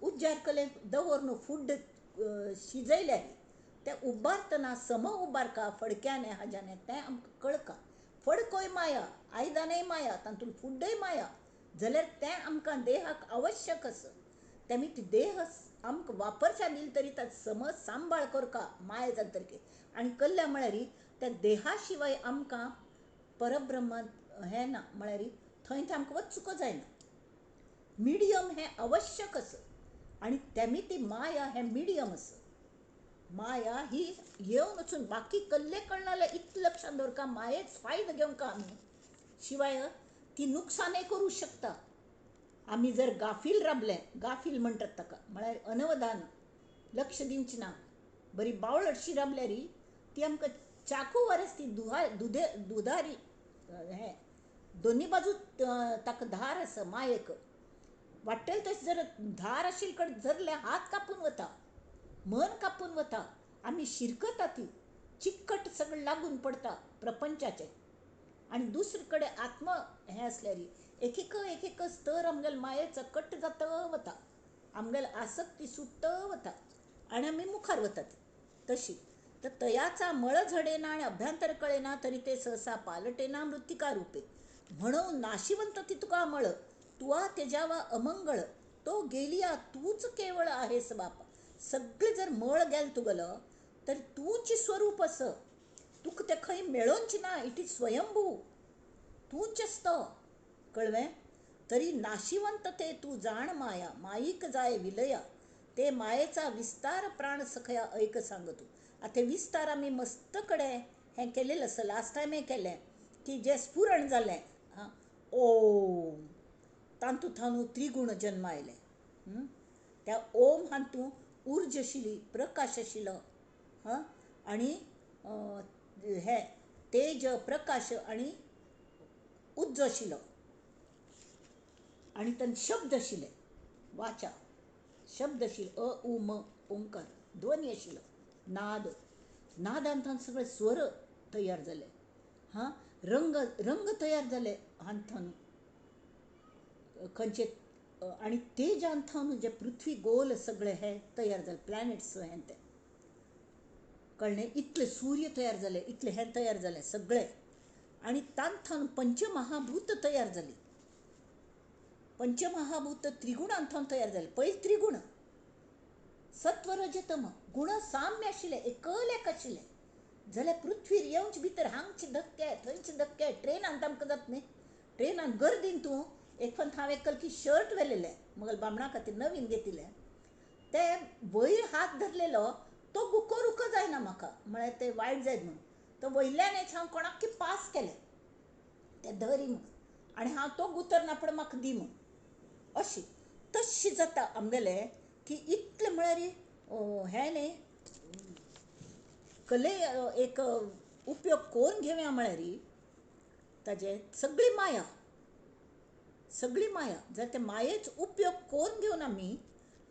Speaker 1: उज्जार कलें दवर न्हू फूड शिजयल्यार तें उबारतना सम उबारका फडक्याने हाज्याने तें आमकां कळका. फडकोय माया, आयदनांय माया, तातूंत फुड्डय माया जाल्यार तें आमकां देहाक आवश्यक आसा. तेमी ती देह आमकां वापरच्या दिल तरी ताचो समज सांबाळ करका माया जाल तरी. आनी कल्ल्या म्हळ्यार त्या देहा शिवाय आमकां परब्रह्मांत हें ना, म्हळ्यार थंय थंय आमकां वचूंक जायना. मिडियम हें आवश्यक आसा आनी तेमी ती माया हें मिडियम आसा. माया ही येवन वचून बाकी कल्ले कळना जाल्यार इतलें लक्षांत दवरका मायेच फायदो घेवंक आमी, शिवाय ती नुकसानय करूं शकता. आमी जर गाफील राबले, गाफील म्हणटात ताका, म्हळ्यार अनवधान, लक्ष दिवचें ना, बरी बावळटशी राबल्यार ती आमकां चाकू वरस ती दुधारी हें दोनी बाजू ताका धार आसा मायेक. वाडटले तशें जर धार आशिल्ले कडेन धरलें हात कापून वता, मन कापून वता, आमी शिरकता ती चिकट सगळें लागून पडटा प्रपंचाचें. आनी दुसरे कडेन आत्म हें आसल्यार एक एक एक एक स्तर आमगेले मायेचो कट जाता वता, आमगेले आसक्ती सुट्ट वता आनी आमी मुखार वतात तशी. तर तयाचा मळ झडेना आनी अभ्यंतर कळेना तरी ते सहसा पालटेना मृत्तिका रुपे. म्हणून नाशिवंत ती तुका मळ तुवा तेजावा अमंगळ तो गेलिया तूच केवळ आहेस बापा. सगळें जर मळ गेलें तुगेलो तर तूंच स्वरूप आसा, तुका तें खंय मेळोवचें ना, it is स्वयंभू, तूंच आसता, कळ्ळें. तरी नाशिवंत ते तूं जाण माया माईक जाय विलया ते मायेचा विस्तार प्राण सखया ऐक सांग तूं. आतां विस्तार आमी मस्त कडेन हें केलेलें आसा, लास्ट टायमय केलें की जें स्फुरण जालें हां ओम तातूंत थावन त्रिगूण जन्म आयले. त्या ओम हातूंत उर्ज आशिल्ली, प्रकाश आशिल्लो, हां, आनी हे तेज प्रकाश आनी उज्जो आशिल्लो आनी तांचे शब्द आशिल्ले, वाचा शब्द आशिल्ले, अ उ म ओंकार ध्वनी आशिल्लो, नाद, नादान तांचे सगळे स्वर तयार जाले. हां, रंग रंग तयार जाले हांथावन खंयचे आनी तेजान थावन जे पृथ्वी गोल सगळे हे तयार जाले, प्लॅनेट्स हें ते, कळ्ळें? इतले सूर्य तयार जाले, इतले हें तयार जाले सगळे. आनी तांथावन पंचमहाभूत तयार जाली. पंचमहाभूत त्रिगुणान थावन तयार जाले. पयलीं त्रिगुण सत्व रज तम गुण साम्य आशिल्ले, एकलेक आशिल्ले. जाल्यार पृथ्वीर येवचे भितर हांगचे धक्के थंयचे धक्के, ट्रेनान आमकां जाता न्ही, ट्रेनान गर्दीन तूं एक फावट हांवें कलकी शर्ट व्हेलेलें मगल बामणा खातीर नवीन घेतिल्लें, ते वयर हात धरलेलो तो गुको रुको जायना म्हाका, म्हळ्यार ते वायट जायत म्हणून तो वयल्यानच हांव कोणाक पास केलें ते धरी म्हणून, आनी हांव तो गुतरना पण म्हाका दी म्हणून. अशी तशी जाता आमगेले की इतलें म्हळ्यार हें न्ही कले एक उपयोग कोण घेवया म्हळ्यार ताजे सगळी माया, सगळी माया. जाल्यार ते मायेच उपयोग कोण घेवन आमी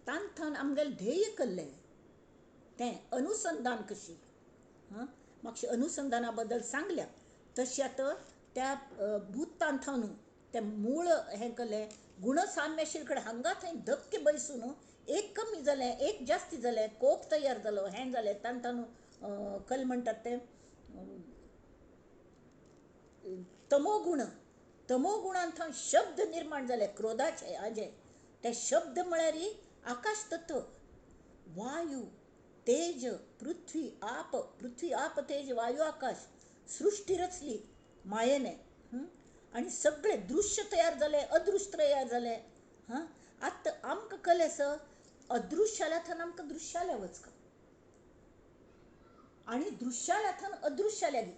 Speaker 1: तांथावन आमगेलें ध्येय केल्लें तें अनुसंधान कशी. हां, मातशें अनुसंधाना बद्दल सांगल्या तशें आतां त्या भूतान थावन तें मूळ हें केलें गुणसाम्यशील कडेन हांगा थंय धक्के बैसून एक कमी जालें एक जास्ती जालें, कोप तयार जालो, हें जालें, तांथावन कल म्हणटात तें तमोगुण, तमोगुणान थंय शब्द निर्माण जाले क्रोधाचे हाजे. ते शब्द म्हळ्यार आकाश तत्व, वायू, तेज, पृथ्वी, आप, पृथ्वी, आप, तेज, वायू, आकाश, सृष्टी रचली मायेने. आनी सगळे दृश्य तयार जाले, अदृश्य तयार जाले. हां, आतां आमकां कलें आसा अदृश्याल्या थंय आमकां दृश्याल्या वचका आनी दृश्याल्या थंय अदृश्याल्या गी.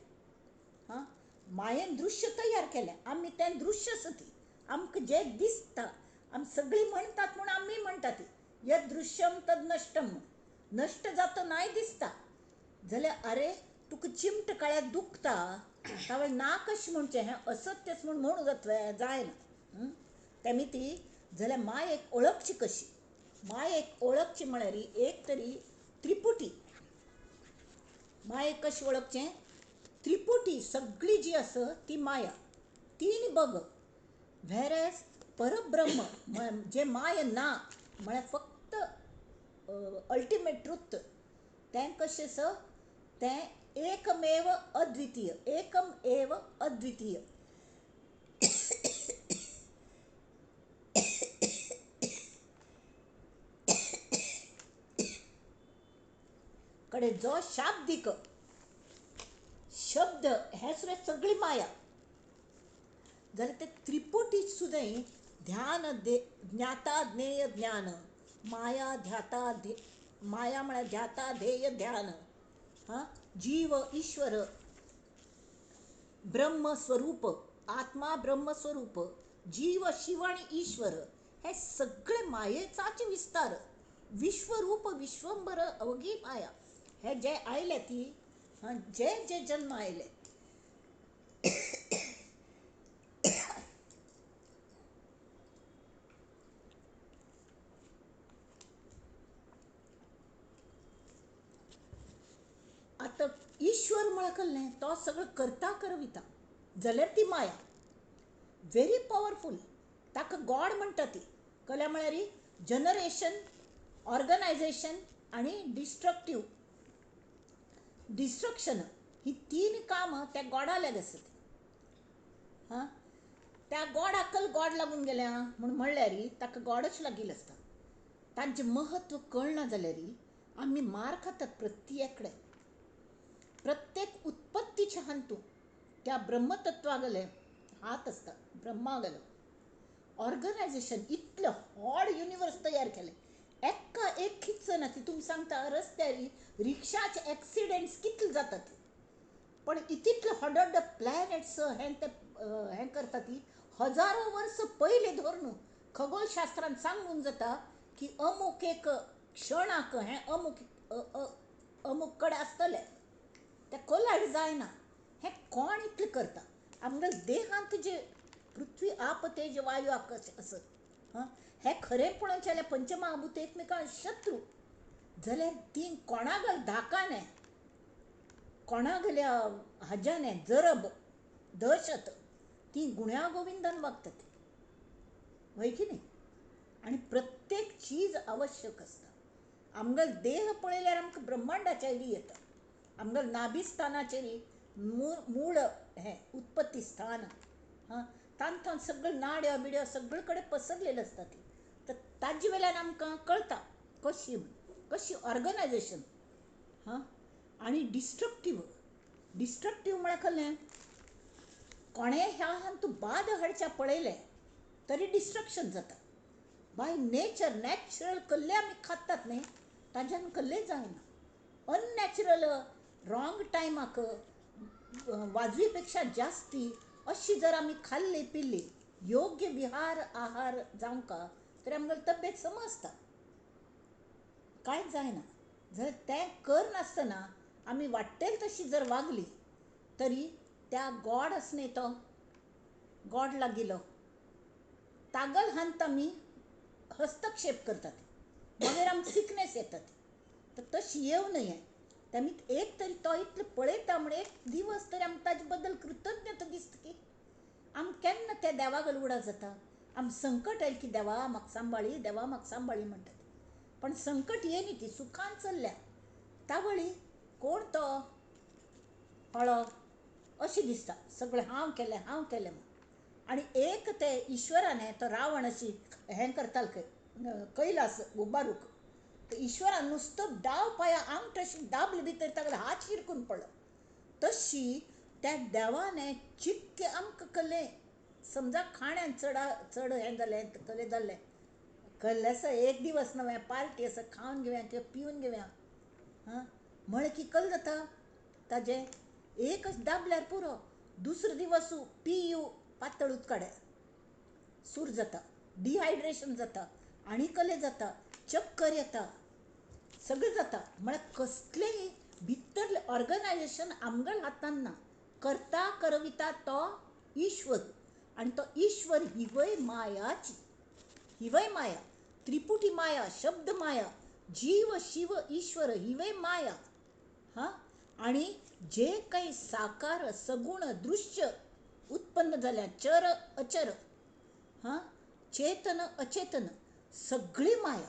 Speaker 1: हां, मायेन दृश्य तयार केलें, आमी तें दृश्य आसा ती आमकां जें दिसता आमी सगळीं म्हणटात म्हूण आमी म्हणटात यद दृश्यम तद नश्टम, नश्ट जाता नाय दिसता. जाल्यार आरे तुका चिमट काळ्याक दुखता तावें ना कशें म्हणचें, हें असत्यच म्हूण म्हणूं जातलें, जायना. तेमी ती जाल्यार मायेक ओळखची कशी? मायेक ओळखची म्हळ्यार एक तरी त्रिपुटी. मायेक कशी ओळखचें? त्रिपुटी सगळी जी आसा ती माया, तीन बग. व्हेरएज परब्रह्म जे माया ना म्हळ्यार फक्त अल्टिमेट ट्रूथ, तें कशें आसा तें एकमेव अद्वितीय, एकम एव अद्वितीय. कडे जो शाब्दिक शब्द हें सुद्दां सगळी माया. जाल्यार ते त्रिपुटी सुद्दां ध्यान ज्ञाता ज्ञेय ज्ञान, माया ध्याता माया म्हळ्यार ध्याता ध्येय ध्यान. हां, जीव ईश्वर ब्रह्मस्वरूप, आत्मा ब्रह्मस्वरूप, जीव शिव आनी ईश्वर हे सगळे मायेचाच विस्तार. विश्वरूप विश्वंभर अवघी माया. हे जे आयले ती जे जे जन्म आयले आतां ईश्वर म्हळ्यार कसलें तो सगळो करता करविता, जाल्यार ती माया व्हेरी पॉवरफूल. ताका गॉड म्हणटा ती. कल्या म्हळ्यार जनरेशन, ऑर्गनायझेशन आनी डिस्ट्रक्टीव डिस्ट्रक्शन ही तीन कामां त्या गॉडा लागीं आसत. हां, त्या गॉडाकल गॉड लागून गेल्या म्हूण म्हणल्यार ताका गॉडच लागिल्लो आसता. तांचें महत्व कळना जाल्यार आमी मार खातात प्रत्येक कडेन. प्रत्येक उत्पत्तीच्या हातूंत त्या ब्रह्मतत्वा गेले हात आसता, ब्रह्मा गेलो. ऑर्गनायझेशन इतलें व्हड युनिवर्स तयार केलें, एका एक खिच्च ना. ती तुमी सांगता रस्त्यार रिक्षाचे एक्सिडेंट्स कितले जातात, पण इतले व्हड व्हड प्लॅनेट्स हें ते हें करता ती हजारो वर्स पयलीं धरून खगोलशास्त्रान सांगून जाता की अमूक एक क्षणाक हें अमूक अमूक कडेन आसतलें, तें कोलायड जायना. हें कोण इतलें करता? आमगेले देहांत जे पृथ्वी आप तेज वायू आकाश आसत, हां, हें खरेपणान जाल्यार पंचमहाभूत एकमेकां शत्रू जाल्यार ती कोणागेल्या धाकाने, कोणागेल्या हाज्याने जरब दहशत, ती गुण्या गोविंदान वागतात, वय की न्ही? आनी प्रत्येक चीज आवश्यक आसता. आमगेलो देह पळयल्यार आमकां ब्रह्मांडाचेर येता, आमगेलो नाभिस्थानाचेर मूळ हें उत्पत्ती स्थान, हां, तांतून सगळ्यो नाड्यो बिड्यो सगळे कडेन पसरलेले आसता ती. तर ताजे वेल्यान आमकां कळटा कशी कशी ऑर्गनायजेशन. हां, आनी डिस्ट्रक्टीव, डिस्ट्रक्टीव म्हळ्यार कसलें, कोणें ह्या हातूंत बाद हाडच्या पळयलें तरी डिस्ट्रक्शन जाता. बाय नेचर नॅचरल कल्ले आमी खातात न्ही, ताज्यान कल्लें जायना. अननॅचरल रॉंग टायमाक वाजवी पेक्षा जास्ती अशी जर आमी खाल्ली पिल्ली, योग्य विहार आहार जावंका तर आमगेली तब्येत समजता, कांयच जायना. जर तें करनासतना आमी वाडटेल तशी जर वागली तरी त्या गॉड आस न्ही, तो गॉड लागिलो तागल हांत आमी हस्तक्षेप करतात, मागीर आमकां सिकनेस येतात. तर तशी येवं न्हय. तेमी एक तरी तो इतलो पळयता म्हण एक दिवस तरी आमकां ताजे बद्दल कृतज्ञता दिसता की आमकां केन्ना त्या देवा उडा जाता. आम संकट आयलें की देवा म्हाका सांबाळी, देवा म्हाका सांबाळी म्हणटात, पण संकट येयनी, ती सुखान चल्ल्या. तावळी कोण तो हळो अशें दिसता, सगळें हांव केलें हांव केलें म्हण. आनी एक ते ईश्वरान तो रावण अशी हें करतालो कैलास उबारूक, तर ईश्वरान नुस्तो डाव पांया आंगठ अशी दाबले भितर तागेलो हात शिरकून पडलो. तशी त्या देवान चिक्के आमकां कल्लें, समजा खाण्यान चड चड हें जालें कल्लें जाल्लें कल्लें आसा, एक दिवस नवें पार्टी आसा, खावन घेवया किंवा पिवन घेवया, हां म्हळें की कल जाता ताजें एकच दाबल्यार पुरो, दुसरो दिवस पियू पातळ उदकाडे सूर जाता, डिहायड्रेशन जाता, आनी कले जाता, चक्कर येता, सगळें जाता. म्हळ्यार कसलेंय भितरलें ऑर्गनायजेशन आमगेल्या हातान ना. करता करविता तो ईश्वर, आनी तो ईश्वर हिवय मायाची, हिवय माया, त्रिपुटी माया, शब्द माया, जीव शिव ईश्वर हिवय माया. हां, आनी जे काही साकार सगुण दृश्य उत्पन्न जाल्या, चर अचर, हां, चेतन अचेतन, सगळी माया,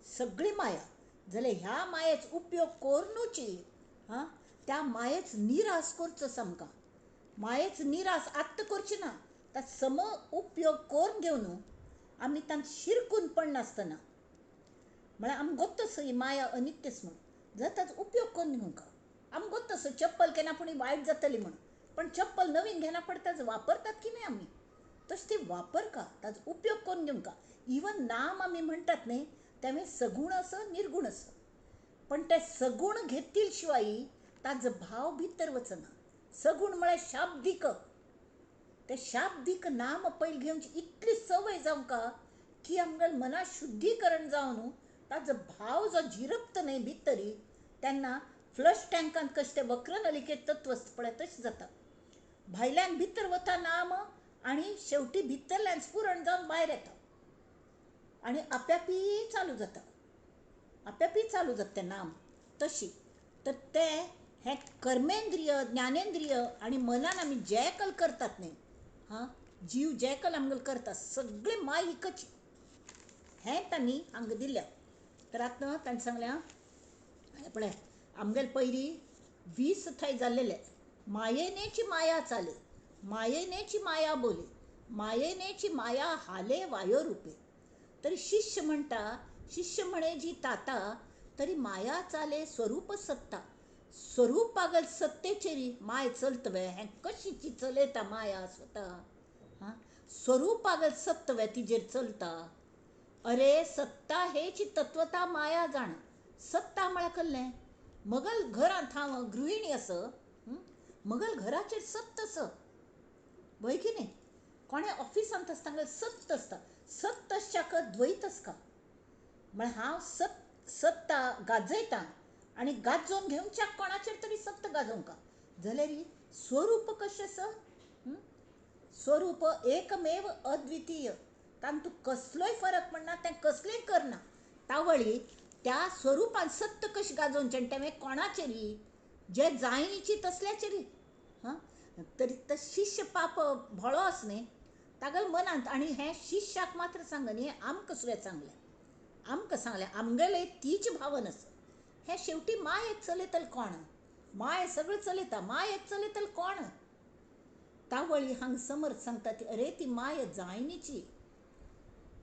Speaker 1: सगळी माया. जाल्यार ह्या मायेचो उपयोग करुनूची, हां, त्या मायेच निरास करचो सामकां, मायेच निरास आत्तां करची ना, ता सम उपयोग करून घेवन आमी तांकां शिरकून पडनासतना, म्हळ्यार आमकां गोत्त आसा ही माया अनित्यच म्हूण, जाल्यार ताचो उपयोग करून घेवंक आमकां गोत्त आसा चप्पल केन्ना पूण वायट जातली म्हूण, पण चप्पल नवीन घेना पडटा ताजो वापरतात की न्हय आमी, तशें ती वापरका, ताजो उपयोग करून घेवंका. इवन नाम आमी म्हणटात न्हय, तें सगूण आसा निर्गूण आसा, पण ते सगूण घेतील शिवाय ताजो भाव भितर वचना. सगूण म्हळ्यार शाब्दीक, ते शाब्दीक नाम पयलीं घेवची इतली संवय जावंका की आमगेलें मना शुद्धीकरण जावन ताजो भाव जो झिरपता न्हय भितरी, तेन्ना फ्लश टँकांत कशें तें वक्रनलिकेंत तत्व आसता पळय तशें जाता. भायल्यान भितर वता नाम आनी शेवटी भितरल्यान स्फुरण जावन भायर येता आनी आप्यापी चालू जाता, आप्यापी चालू जाता तें नाम. तशी तर तें हें कर्मेंद्रिय ज्ञानेंद्रिय आनी मनान आमी जे कल करतात न्ही, हां, जीव जे कल आमगेलो करता सगळें मायिकच हें तांणी हांगा दिल्या. तर आतां तांणी सांगल्या पळय आमगेले पयलीं 20 थंय जाल्लेले, मायेनेची माया चाले, मायेनेची माया बोले, मायेनेची माया हाले वायो रुपे. तरी शिष्य म्हणटा, शिष्य म्हणे जी ताता, तरी माया चाले स्वरूप सत्ता, स्वरूप पागल सत्तेचेरी माय चलतवे, हें कशीची चलयता माया स्वता, हां, स्वरूप पागल सत्तवे तिजेर चलता. अरे सत्ता हेची तत्वता माया जाण. सत्ता म्हळ्यार कसलें, मगल घरांत हांव गृहिणी आसा, मगल घराचेर सत्त आसा, वय की न्ही? कोणें ऑफिसांत आसता तांगेलें सत्त आसता, सत्त आसच्याक द्वैत आसता. म्हळ्यार हांव सत्ता गाजयता आनी गाजोवन घेवच्याक कोणाचेर तरी सत्त गाजोवंक जाल्यार स्वरूप कशें आसा, स्वरूप एकमेव अद्वितीय, तातूंत कसलोय फरक पडना, तें कसलेंय करना. तावळी त्या स्वरुपान सत्त कशें गाजोवचें आनी तें कोणाचेरी, जे जायनीची तसल्याचेरी. हां, तरी तो शिष्य पाप भोळो आस न्ही तागेल्या मनांत. आनी हें शिष्याक मात्र सांगना न्ही, आमकां सुद्दां सांगलें, आमकां सांगलें, आमगेलें तीच भावन आसा. हें शेवटी मायेक चलयतले कोण? माय सगळें चलयता, मायेक चलयतले कोण? तावळी हांगा समर्थ सांगता ती, अरे ती माया जायनीची,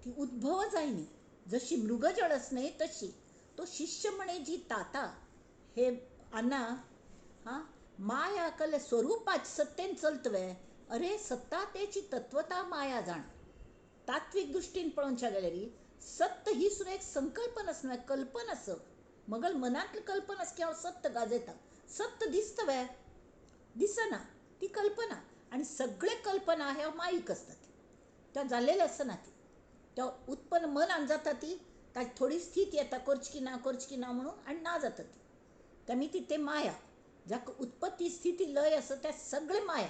Speaker 1: ती उद्भव जायनी, जशी मृगजळ आस न्ही तशी. तो शिष्य म्हणे जी ताता हे आना हां माया कले स्वरूपाच सत्तेन चलतवे. अरे सत्ता तेची तत्वता माया जाण. तात्वीक दृश्टीन पळोवच्या गेल्यार सत्य ही सुद्दां एक संकल्पना आस न्हय, कल्पना आस. मगल मनांतली कल्पना आस की हांव सत्य गाजयता. सत्य दिसता वे? दिसना, ती कल्पना. आनी सगळे कल्पना ह्या माईक आसतात, त्या जाल्लेले आसना. ती त्या उत्पन्न मनान जाता, ती ताची थोडी स्थिती येता करची की ना, करची की ना म्हणून, आनी ना जाता ती. त्यामी ती ते माया जाका उत्पत्ती स्थिती लय आसा त्या सगळे माया.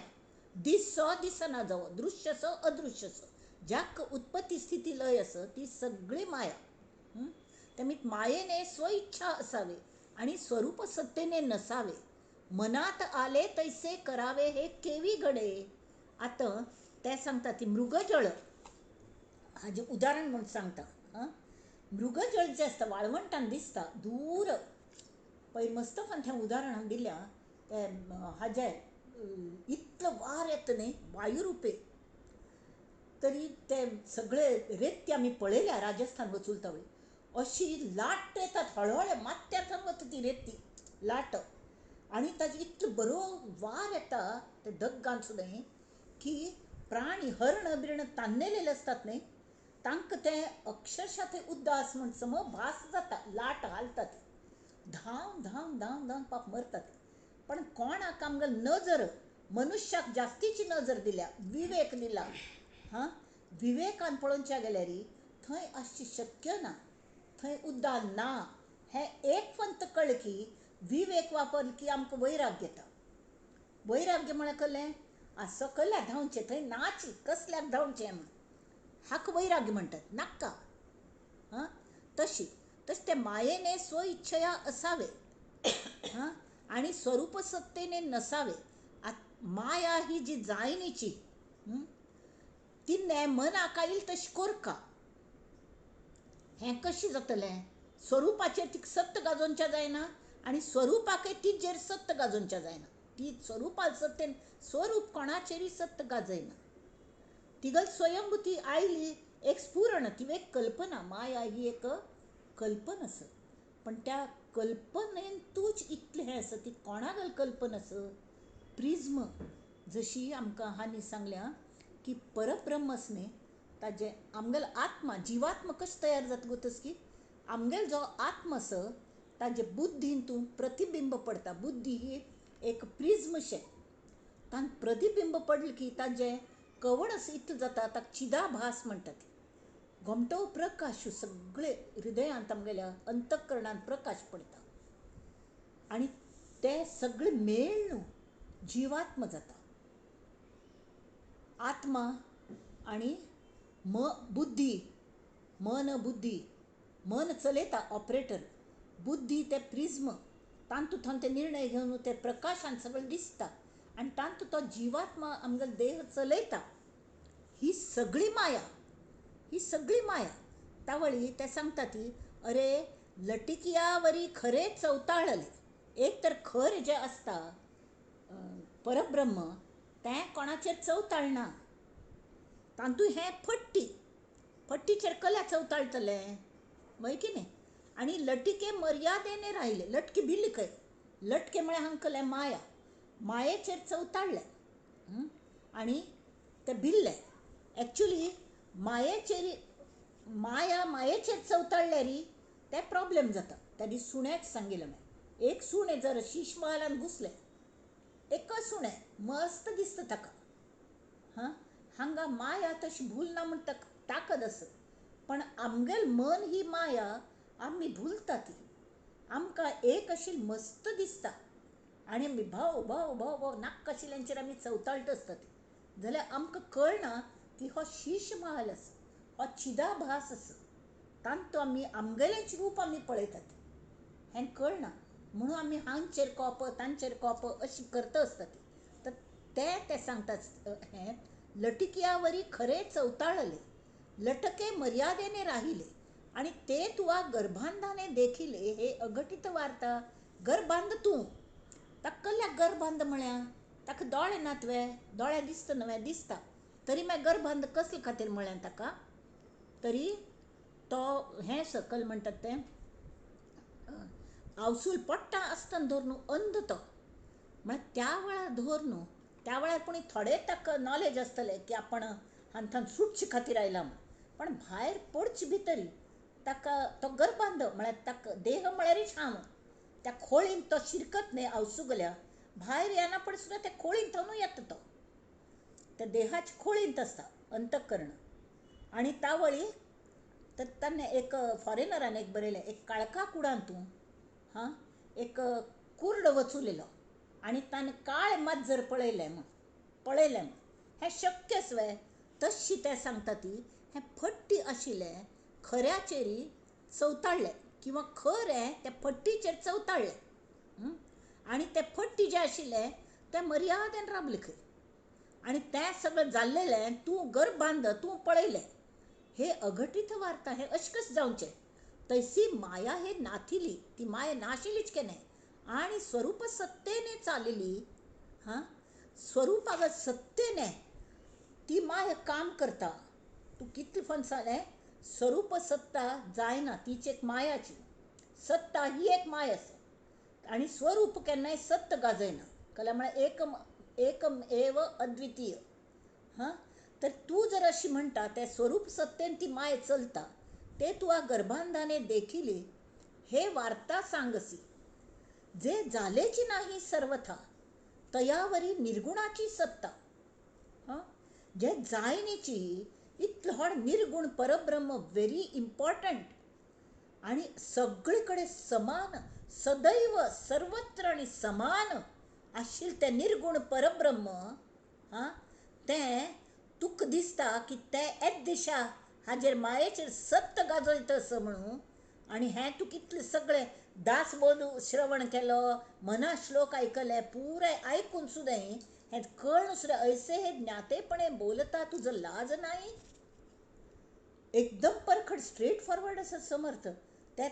Speaker 1: दिसो दिसना जावो, दृश्यसो अदृश्यसो, जाका उत्पत्ती स्थिती लय आसा ती सगळी माया. त्यामी मायेने स्वइच्छा असावे आणि स्वरूप सत्तेने नसावे. मनात आले तैसे करावे हे केवी घडे. आतां ते सांगता ती मृगजळ हाजें उदाहरण म्हूण सांगता. हां, मृगजळ जें आसता वाळवंटान दिसता दूर. पयर मस्तफान तें उदाहरण दिल्या, तें हाजें इतलो वार येता न्ही वायुरुपे, तरी ते सगळे रेती आमी पळयल्या राजस्थान वचुलता वेळी. अशी लाट येतात हळहळे माथ्यार वता ती रेती लाट, आनी ताजे इतलो बरो वार येता ते दग्गान सुद्दां की प्राणी हरण बिरण तान्नेलेले आसतात न्ही तांकां तें अक्षरशा थंय उद्दास म्हण सम भास जाता. लाट हालता ती, धांव धांव धांव धांव पाप मरतात. पण कोणाक आमगेल नजर, मनुष्याक जास्तीची नजर दिल्या, विवेक दिला. हां, विवेकान पळोवच्या गेल्यार थंय आसची शक्य ना, थंय उद्दाल ना. हें एक पंत कळ्ळें की विवेक वापरलो की आमकां वैराग्य येता. वैराग्य म्हळ्यार कसलें? सकयल्या धांवचें थंय नाची, कसल्याक धांवचें म्हण हाका वैराग्य म्हणटात, नाका. हां, तशी तशें ते मायेने स्वइच्छया असावे हां आनी स्वरूप सत्तेने नसावे. माया ही जी जायनीची तिने मनाक आयल तशी कोरका. हें कशें जातलें? स्वरुपाचेर तिका सत्य गाजोवच्या जायना आनी स्वरुपाकय तिजेर सत्य गाजोवच्या जायना. ती स्वरुपाक सत्तेन स्वरूप कोणाचेरय सत्य गाजयना. तिगल स्वयंभूती आयली एक स्फुरण, ती एक कल्पना. माया ही एक कल्पना आसा, पण त्या कल्पनेन तूच इतलें हें आसा. ती कोणागल कल्पना आसा? प्रिज्म. जशी आमकां हांणी सांगल्या की परब्रह्म आसा न्ही ताजें आमगेलो आत्मा जिवात्मा कशें तयार जाता गो तस की आमगेलो जो आत्मा आसा ताजे बुद्धीन तूं प्रतिबिंब पडटा. बुद्धी ही एक प्रिज्मशें, तांकां प्रतिबिंब पडलें की ताजें कवड असो इतलें जाता, ताका चिदाभास म्हणटात. गोमटो प्रकाश सगळे हृदयांत आमगेल्या अंतःकरणांत प्रकाश पडटा आनी ते सगळे मेळ्ळून जिवात्मा जाता. आत्मा आनी बुद्धी, मन बुद्धी, मन चलयता ऑपरेटर, बुद्धी ते प्रिज्म, तातूंत ते निर्णय घेवन ते प्रकाशान सगळें दिसता आनी तातूंत तो जिवात्मा आमगेलो देह चलयता. ही सगळी माया, ही सगळी माया. तावळी ते सांगता ती, अरे लटिकयावरी खरे चवताळले. एक तर खर जें आसता परब्रह्म तें कोणाचेर चवताळना. तातूंत हें फट्टी, फट्टीचेर कल्या चवताळटलें वय की न्ही. आनी लटिके मर्यादेने राहिले, लटके भिल्ली खंय. लटके म्हळ्यार हांगा कल्या माया, मायेचेर चवताळ्ळें आनी ते भिल्ले. एक्चुली मायेचेर, माया मायेचेर चवताळ्ळ्यार ते प्रॉब्लेम जाता. त्या दीस सुण्याक सांगिल्लें हांवें, एक सुणें जर शीश महालान घुसलें, एकच सुणें मस्त दिसता ताका. हां, हांगा माया तशी भूलना म्हण ताकद आसा, पण आमगेल मन ही माया आमी भुलता. ती आमकां एक अशी मस्त दिसता आनी आमी भाव भाव भाव भाव नाका आशिल्ल्यांचेर आमी चवताळटा आसता. ती जाल्यार आमकां कळना की हो शीश महाल आसा, हो चिदाभास आसा, तांतू आमी आमगेलेंच रूप आमी पळयतात. हें कळना म्हणून आमी हांचेर कोप तांचेर कोप अशी करता आसता. ती तर ते ते सांगतात हें लटिकयावरी खरे चवताळले, लटके मर्यादेने राहिले आणि ते तुवा गर्भांधाने देखिले हे अघटित वार्ता. गर्भांध तूं ताका कसल्याक गर्भांध म्हळ्या? ताका दोळे नात वे? दोळे दिसता न्हय? दिसता. तरी मागीर गर्भांध कसले खातीर म्हळ्यां ताका? तरी तो हें सकल म्हणटात तें आवसूल पडटा आसतना धर न्हू अंध तो. म्हळ्यार त्या वेळार धर न्हू, त्या वेळार पूण थोडें ताका नॉलेज आसतलें की आपण हांथान सुटचे खातीर आयला म्हूण. पण भायर पडचे भितरी ताका तो गर्भांध म्हळ्यार ताका देह म्हळ्यारूच हांव. त्या खोळीन तो शिरकत न्हय आवसुगल्या भायर येना पड सुद्दां त्या खोळीन थंय येता तो. त्या देहाच्या खोळींत आसता अंतःकरण. आनी तावळी तर ताणें एक फॉरेनरान एक बरयलें, एक काळखा कुडान तूं हां एक कुर्ड वचुलेलो आनी ताणें काळें माजर पळयलें म्हूण पळयलें म्हूण. हें शक्यच वे? तशी तें सांगता ती हें फट्टी आशिल्लें खऱ्याचेरी चवताळ्ळें किंवा खरें त्या फट्टीचेर चवताळ्ळें आनी तें फट्टी जें आशिल्लें तें मर्यादेन रावलें खंय. आनी तें सगळें जाल्लेलें तूं गर्भांध तूं पळयलें. हे अघटीत वार्ता हें अशें कशें जावचें? तैसी माया हे नाथिली, ती माया नाशिल्लीच केन्नाय आनी स्वरूप सत्तेने चालली. हां, स्वरूपागत सत्तेने ती माया काम करता. तूं कितलें फनसालें स्वरूप सत्ता जायना, तीच एक मायाची सत्ता, ही एक माय आसा. आनी स्वरूप केन्नाय सत्य गाजयना. कला म्हळ्यार एकम एकम एव अद्वितीय. हां, तर तूं जर अशी म्हणटा तें स्वरूप सत्तेन ती माय चलता ते तुवा गर्भांधाने देखिली हे वार्ता सांगसी. जे जालेची नाही सर्वथा तयावरी निर्गुणाची सत्ता. हां, जे जायनीची इतलो व्हड निर्गुण परब्रह्म व्हेरी इम्पॉर्टंट आनी सगळे कडेन समान सदैव सर्वत्र आनी समान आशिल्लें तें निर्गुण परब्रह्म. हां, तें तुका दिसता की तें एच दिशा हाजेर मायेचेर सत्य गाजयता असो म्हणून. आनी हें तुका इतलें सगळें दासबोध श्रवण केलो, मना श्लोक आयकले, पुराय आयकून सुद्दां हें कळून सुद्दां ऐसे हे ज्ञातेपणे बोलता तुजो लाज नाही. एकदम परखड स्ट्रेट फॉरवर्ड आसा समर्थ. ते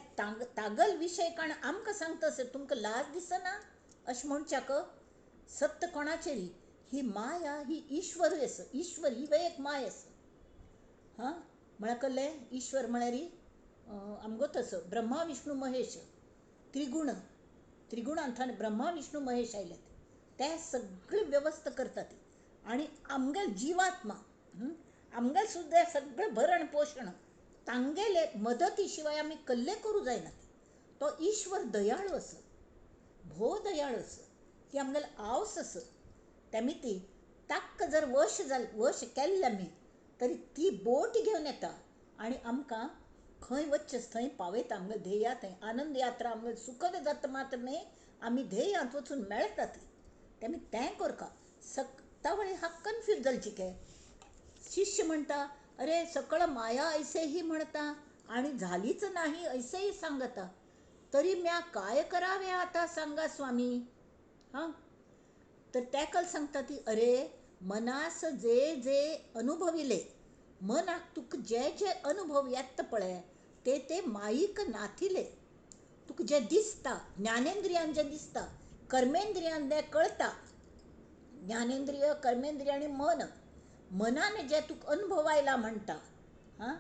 Speaker 1: तागल विशय काण आमकां सांगता आसता तुमकां लाज दिसना अशें म्हणच्याक सत्य कोणाचेरी? ही माया ही ईश्वरूय आसा. ईश्वर ही एक माय आसा. हां, म्हळ्यार कसलें ईश्वर म्हळ्यार आमगो तसो ब्रह्मा विष्णू महेश त्रिगुण, त्रिगुणांतल्यान ब्रह्मा विष्णू महेश आयल्यात ते सगळी व्यवस्था करतात. आनी आमगेल जिवात्मा आमगेल सुद्दां सगळें भरण पोशण तांगेले मदती शिवाय आमी कल्ले करूं जायना. तो ईश्वर दयाळू आसा, भोव दयाळू आसा, ती आमगेले आवस आसा. तेमी ती ताक्क जर वश जाल वश केल्ले आमी तरी ती बोट घेवन येता आनी आमकां खंय वचचें थंय पावयता. आमगे ध्येया थंय आनंद यात्रा आमगे सुखद जाता मात्र न्हय, आमी ध्येयांत वचून मेळटा ती. तेमी तें करका सक्तावळी हा कन्फ्यूज जालची के. शिष्य म्हणटा अरे सकळ माया ऐसेही म्हणता आणि झालीच नाही ऐसेही सांगता, तरी म्या काय करावे आता सांगा स्वामी. हां, तर तेकल सांगता ती अरे मनास जे जे अनुभविले, मनाक तुका जे जे अनुभव येता पळय ते ते माईक नाथिले. तुका जें दिसता ज्ञानेंद्रियान जें दिसता, कर्मेंद्रियान जें कळटा, ज्ञानेंद्रिय कर्मेंद्रिय आनी मन, मनान जे तुका अनुभव आयला म्हणटा. हां,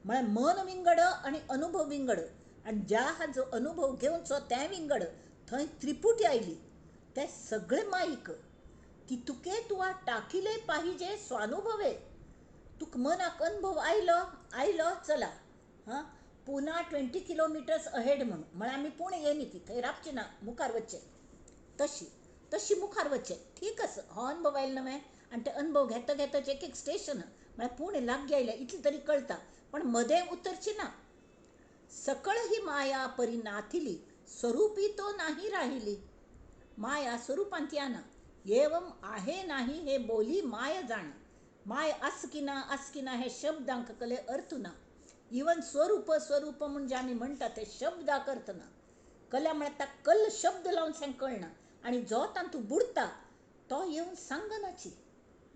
Speaker 1: म्हळ्यार मन विंगड आनी अनुभव विंगड, आनी ज्या हाजो अनुभव घेवचो तें विंगड, थंय त्रिपुटी आयली. ते सगळे माईक ती तुके तुवा टाकिले पाहिजे स्वानुभवे. तुका मनाक अनुभव आयलो आयलो चला. हां, पुना 20 किलोमिटर्स अहेड म्हणून म्हळ्यार आमी पुणे येयनी ती थंय रावचें ना, मुखार वचचें. तशी तशी मुखार वचचें ठीक आसा. हो अनुभव आयलो न्हय आनी ते अनुभव घेता घेताच एक एक स्टेशन म्हळ्यार पुणे लागीं आयलें इतलें तरी कळटा, पण मदें उतरचें ना. सकळ ही माया परी नाथिली स्वरूपी तो नाही राहिली. माया स्वरूपांत येना. एवम आहे नाही हे बोली माय जाण. माय आस की ना आस की ना हे शब्दांक कले अर्थ ना. इवन स्वरूप स्वरूप म्हणजे आमी म्हणटा ते शब्दाक अर्थ ना. कल्या म्हळ्यार ताका कल शब्द लावन सांग कळना. आनी जो तातूंत बुडटा तो येवन सांगनाची,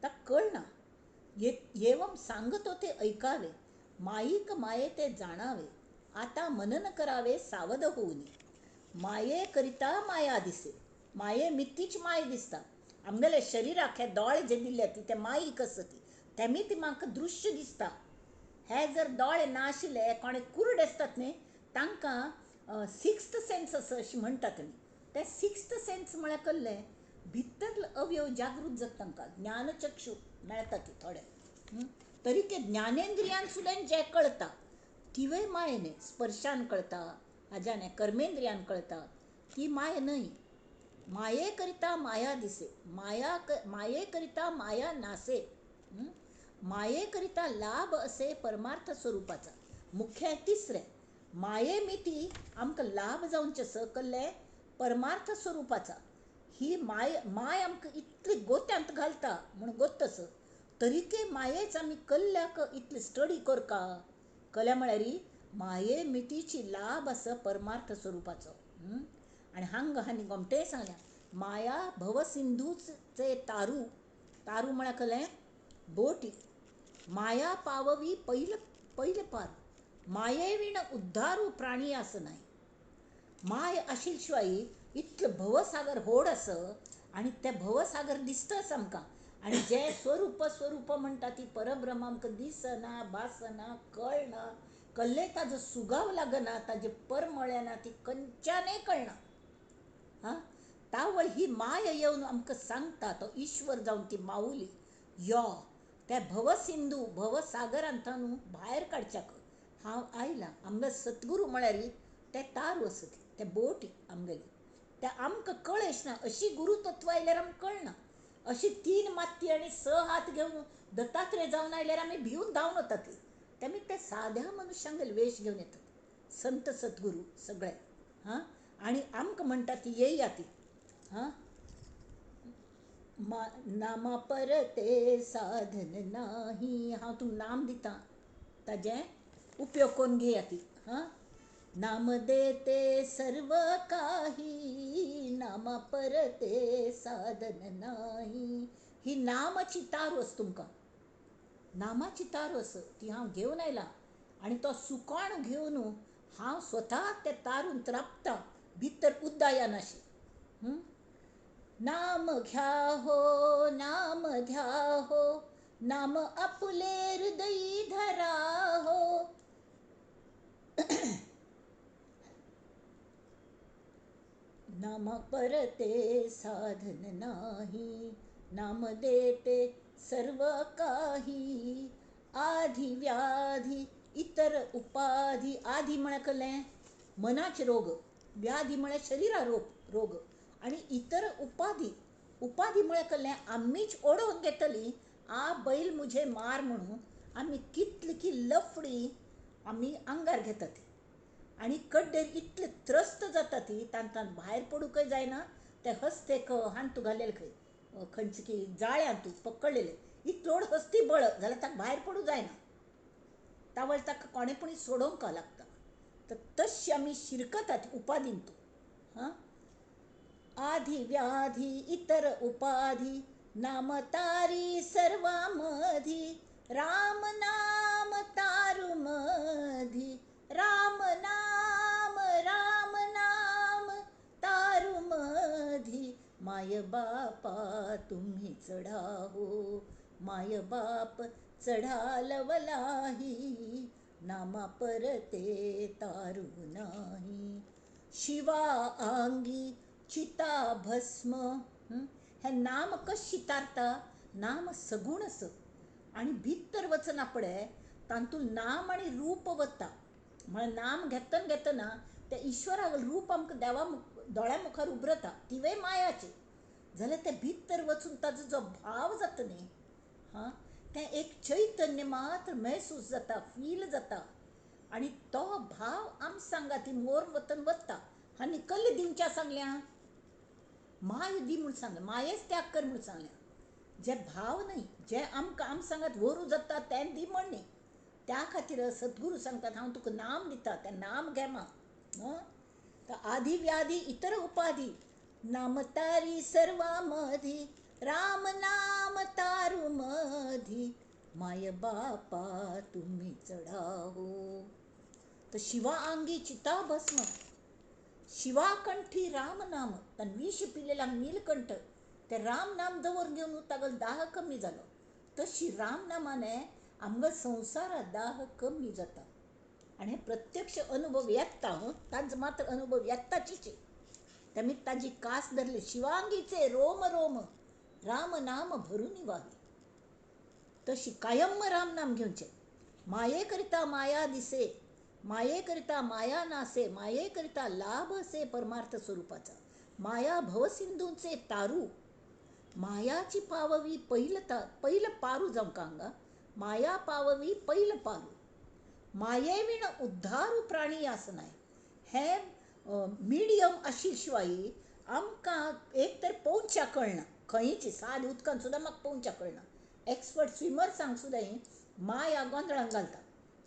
Speaker 1: ताका कळना. येवम सांगतो ते ऐकावे, माईक माये ते जाणावे, आतां मनन करावे सावध होऊनी. माये करिता माया दिसे, माये मितीच माय दिसता. आमगेले शरिराक हे दोळे जे दिले ती ते माईक आसा ती, तेमी ती म्हाका दृश्य दिसता. हे जर दोळे ना आशिल्ले कोणे कुर्ड आसतात न्ही, तांकां सिक्स्थ सेन्स आसा अशें म्हणटात आमी. ते सिक्स्थ सेन्स म्हळ्यार कसलें, भितर अवयव जागृत जाता तांकां, ज्ञानचक्षू मेळटा ती थोडे. तरी ते ज्ञानेंद्रियान सुद्दां जें कळटा तिवूय माय न्हय, स्पर्शान कळटा, हाज्यान कर्मेंद्रियान कळटा, ती माय न्हय. माये करिता माया दिसे, माया माये करिता माया नासे, माये करिता लाभ असे परमार्थ स्वरुपाचा. मुख्य तिसरें, माये मिती आमकां लाभ जावचें आसा कसलें, परमार्थ स्वरुपाचा. ही माय माय आमकां इतली गोत्यांत घालता म्हूण गोत्त आसा, तरी ते मायेच आमी कल्ल्याक इतली स्टडी करका. कल्या म्हळ्यार माये मितीची लाभ आसा परमार्थ स्वरुपाचो. आनी हांगा हांणी गोमटें सांगलें, माया भवसिंधूचे तारू, तारू म्हळ्यार कसलें, बोटी. माया पाववी पयल पयल पार, माये वीण उद्धारू प्राणी आस नाय. माय आशिल्ले शिवाय इतलो भवसागर व्हड आसा आनी ते भवसागर दिसताच आमकां. आनी जें स्वरूप स्वरूप म्हणटा ती परब्रह्म आमकां दिसना, भासना, कळना, कल्ले ताजो सुगाव लागना, ताजें परमळ येना, ती खंयच्यानय कळना. हां, तावळ ही माया येवन आमकां सांगता, तो ईश्वर जावन ती माऊली यो त्या भवसिंधू भवसागरांत न्हू भायर काडच्याक हांव आयलां. आमगे सद्गुरू म्हळ्यार ते तारू आसा, ते बोट आमगेली. ते आमकां कळच ना, अशी गुरुतत्व आयल्यार आमकां कळना. अशी 3 माती आनी 6 हात घेवन दत्तात्रेय जावन आयल्यार आमी भिवन धांवन वतात. तेमी ते साद्या मनुष्यांगेले वेश घेवन येतात संत सद्गुरू सगळे. हां, आनी आमकां म्हणटा ती येया ती. हां, नामा परते साधन नाही, हांव तुमकां नाम दिता, ताजें उपयोग करून घेया ती. हां, नाम देते सर्व काही, नामा परते साधन नाही. ही नामाची तारू आसा तुमकां, नामाची तारू आसा ती हांव घेवन आयलां आनी तो सुकाण घेवन हांव स्वता ते तारून त्रापता, भितर उद्दायन अशी. नाम घ्या हो, नाम घ्या हो, नाम आपुले हृदयी धरा हो. नाम परते साधन नाही, नाम देते सर्व काही. आधी व्याधी इतर उपाधी. आधी म्हळ्यार कसलें, मनाचे रोग, व्याधी म्हळ्यार शरीरा रोग, आनी इतर उपाधी. उपाधी म्हळ्यार कसलें, आमीच ओडोवन घेतली, आ बैल मुझे मार म्हणून आमी कितली की लफडी आमी आंगार घेतात आनी कड्डेर इतले त्रस्त जाता ती तांकां भायर पडूंकय जायना. ते हस्तेक हांतू घालेले खंय खंयचे की जाळ्यांतू पकडलेले, इतलो हस्ती बळ जाल्यार ताका भायर पडूंक जायना, तावळ ताका कोणें पूण सोडोवंक लागता. तर तशी आमी शिरकतात उपाधीन तूं. हां, आधी व्याधी इतर उपाधी, नाम तारी सर्वामधी, राम नाम तारू मधी, राम नाम राम नाम तारू मधी. माय बापा तुम्ही चढाहो, माय बाप चढालवलाही, नामा परते तारू नाही. शिवा आंगी चिता भस्म. हें नाम कशी तारता, नाम सगूण आसा आनी भितर वचना पडे तातूंत नाम आनी रूप वता. म्हळ्यार नाम घेतना घेतना त्या ईश्वरा रूप आमकां देवा दोळ्या मुखार उबरता, तिवूय मायाची. जाल्यार तें भितर वचून ताजो जो भाव जाता न्ही, हां, तें एक चैतन्य मात्र महसूस जाता, फील जाता आनी तो भाव आम सांगा ती मोर वतन वता. आनी कल्ले दिवच्या सांगल्या, माय दी म्हूण सांगलें, मायेच त्याग कर म्हूण सांगल्या. जे भाव न्हय, जे आमकां आम सांगात व्हरू जाता तें दी म्हण न्ही. त्या खातीर सद्गुरू सांगतात हांव तुका नाम दिता, तें नाम घे मा. तर आधी व्याधी इतर उपाधी, नाम तारी सर्वामधी, राम नाम तारू मधी my बापा तुम्ही चढाहो. तर शिवा आंगी चिता भस्म शिवाकंठी राम नाम, तान विष पिलेला नीलकंठ ते राम नाम दवर घेवन तागल दाह कमी जालो. तशी रामनामाने आमगेलो संवसारा दाह कमी जाता. आनी हे प्रत्यक्ष अनुभव येता, ताजो मात्र अनुभव येताचीच. तेमी ताजी कास धरली, शिवांगीचे रोम रोम राम नाम भरून वाही. तशी कायम राम नाम घेवचें. माये करिता माया दिसे, माये करिता माया नासे, माये करिता लाभ असे परमार्थ स्वरूपाचा. माया भवसिंधूचे तारू, मायाची पाववी पहिलं पारू जावंक हांगा, माया पाववी पहिलं पारू. माये विण उद्धारू प्राणी आसनाय. हें मिडियम आशिल्ले शिवाय आमकां एक तर पोंवच्याक कळना, खंयची साद उदकान सुद्दां म्हाका पोंवच्याक कळना. एक्सपर्ट स्विमर्सांक सुद्दां माया गोंदळांक घालता.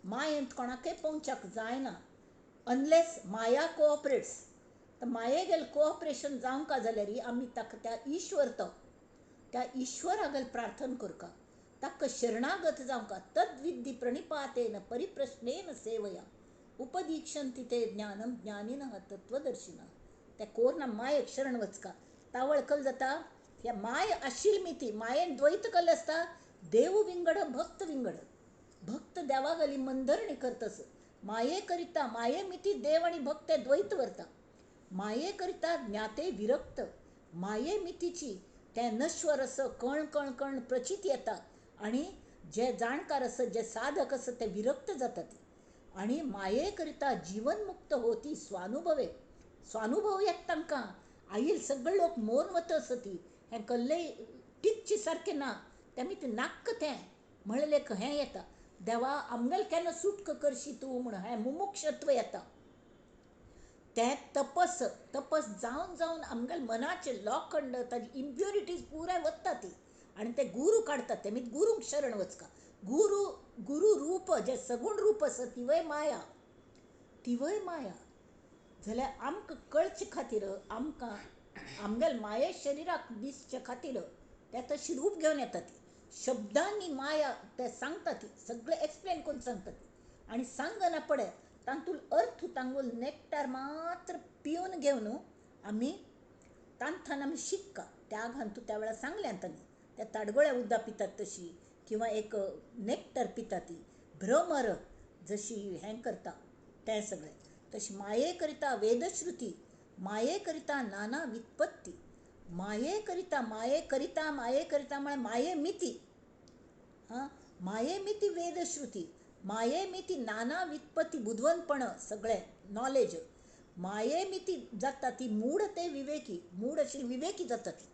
Speaker 1: मायेंत कोणाकय पोंवच्याक जायना अनलेस माया कोऑपरेट्स. तर मायेगेल कोऑपरेशन जावंका जाल्यार आमी ताका त्या ईश्वर तो त्या ईश्वरागेल प्रार्थना करका, ताका शरणागत जावंका. तद्विद्धी प्रणिपातेन परिप्रश्नेन सेवया उपदीक्षन्ति ते ज्ञानम ज्ञानिनः तत्वदर्शिनः. त्या कोरना मायेक शरण वचका. तावळ कल जाता ह्या my आशिल्ली मिती मायेन द्वैत कल आसता. देव विंगड भक्त विंगड, भक्त देवागली मंदरणी करतस. माये करिता माये मिती देव आनी भक्त द्वैत व्हरता. माये करिता ज्ञाते विरक्त, माये मितीची तें नश्वर असो कण कण कण प्रचित येता आनी जे जाणकार आसा जे साधक आसा ते विरक्त जातात. आनी माये करिता जीवनमुक्त होती स्वानुभवे, स्वानुभव येता तांकां. आईल सगळे लोक मोन वता आसती हें कल्लेय टिकचे सारकें ना, तेमी तें नाक्क तें म्हणलें हें येता. देवा आमगेल केन्ना सुटका करशी तूं म्हूण हें मुमुक्षत्व येता. तें तपस तपस जावन जावन आमगेले मनाचें लोखंड ताजी इम्प्युरिटीज पुराय वता ती. आनी ते गुरू काडटात, तेमी गुरूंक शरण वचका. गुरू गुरू रूप जें सगूण रूप आसा तिवय माया, तिवय माया. जाल्यार आमकां कळचे खातीर आमकां आमगेले माये शरिराक दिसचे खातीर ते तशी रूप घेवन येता ती. शब्दांनी माया ते सांगता ती सगळें एक्सप्लेन करून सांगता ती. आनी सांगना पडे तातूंत अर्थ तांगूल नेक्टार मात्र पिवन घेवन आमी तांथान आमी शिक्का. त्यागान तूं त्या वेळार सांगलें तांणी त्या ताडगोळ्या उदकां पितात तशी किंवा एक नेक्टर पिता ती भ्रमर जशी हें करता तें सगळें. तशी माये करिता वेदश्रुती, माये करिता नाना वित्पत्ती, माये करिता माये करिता माये करिता म्हळ्यार माये मिती, हां माये मिती वेदश्रुती, माये मिती नाना वित्पत्ती बुदवंतपण सगळें नॉलेज. माये मिती जाता ती मूढ ते विवेकी, मूढ अशी विवेकी जाता ती.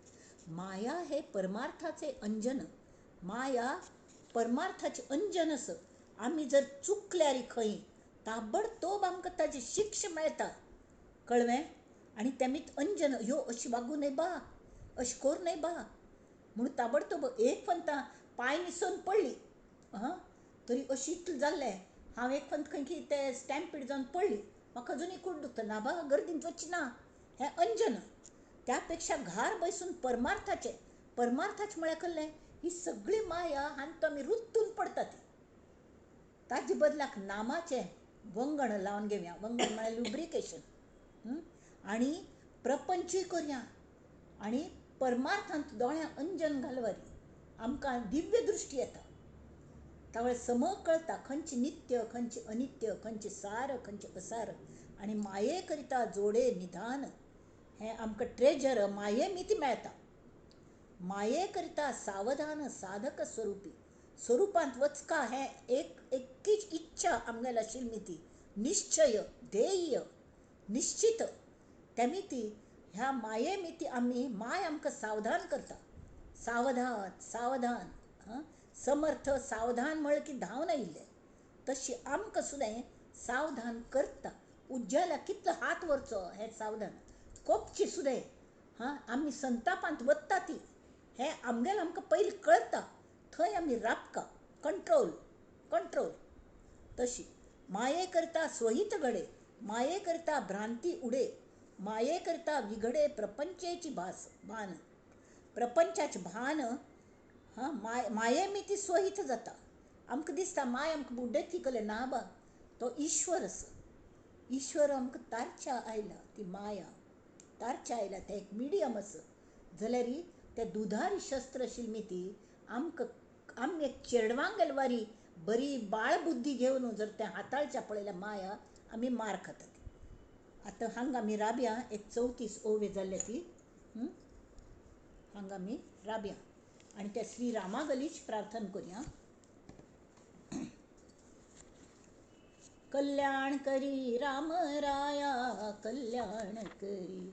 Speaker 1: माया हे परमार्थाचे अंजन, माया परमार्थाचे अंजन आसा. आमी जर चुकल्यार खंय ताबडतोब आमकां ताजी शिक्षा मेळटा, कळ्ळें. आनी तेमीत अंजन ह्यो अशी वागूं न्हय बा, अशें करूं न्हय बा म्हूण ताबडतोब एक फंता पांय निसरून पडली हां तरी अशी इतलें जाल्लें. हांव एक फंत खंय की ते स्टॅम्पीड जावन पडली, म्हाका अजुनूय कूड दुखता. ना बा गर्दींत वचची ना, हें अंजन. त्या पेक्षा घार बसून परमार्थाचें, परमार्थाचें म्हळ्यार कसलें ही सगळी माया आनी तो आमी रुत्तून पडटा ती. ताजे बदलाक नामाचें वंगण लावन घेवया, वंगण म्हळ्यार लुब्रिकेशन. आनी प्रपंचूय करया आनी परमार्थांत दोळ्यांक अंजन घालवरी आमकां दिव्य दृश्टी येता. त्या सम कळटा खंयची नित्य खंयची अनित्य, खंयची सार खंयची असार. आनी माये करिता जोडे निधान हें आमकां ट्रेजर माये मिती मेळटा. माये करिता सावधान साधक स्वरुपी, स्वरुपांत वचका हें एक एकीच इच्छा आमगेली आशिल्ली मिती, निश्चय ध्येय निश्चित. त्या मिती ह्या माये मिती आमी my आमकां सावधान करता. सावधान सावधान हां समर्थ सावधान म्हळ्यार की धांवन आयिल्ले तशी आमकां सुद्दां सावधान करता. उज्याला कितलो हात व्हरचो हें सावधान कोपची सुद्दां हां आमी संतापांत वता ती हें आमगेलें आमकां पयलीं कळटा. थंय आमी राबका कंट्रोल कंट्रोल. तशी माये करता स्वहित घडे, माये करता भ्रांती उडे, माये करता विघडे प्रपंचेची भास भान, प्रपंचाचें भान हां माये ती स्वहीत जाता. आमकां दिसता माय आमकां बुड्डती कले ना बा, तो ईश्वर आसा. ईश्वर आमकां तारच्या आयला, ती माया तारच्या आयला, तें एक मिडियम आसा. जाल्यार त्या दुधारी शस्त्र आशिल्ली ती आमकां आमी एक चेडवांगेल वारी बरी बाळबुद्धी घेवन जर तें हाताळच्या पळयल्या माया, आमी मार खातात. आतां हांगा आमी राबया, एक 34 ओवे जाल्ले ती हांगा आमी राबया आनी त्या श्री रामा गलीच प्रार्थना करुया. कल्याण करी राम राया कल्याण करी,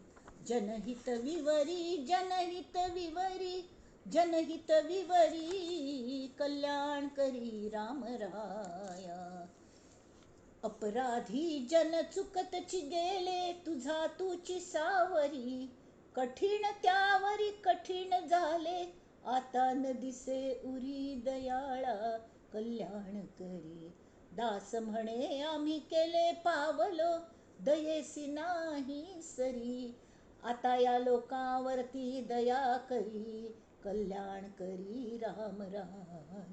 Speaker 1: जनहित विवरी जनहित विवरी जनहित विवरी, कल्याण करी राम राया. अपराधी जन चुकतची गेले तुझा तुची सावरी, कठीण त्यावरी कठीण झाले आता न दिसे उरी दयाळा कल्याण करी. दास म्हणे आम्ही केले पावलो दयेसी नाही सरी, आता या लोकांवरती दया करी कल्याण करी राम राया.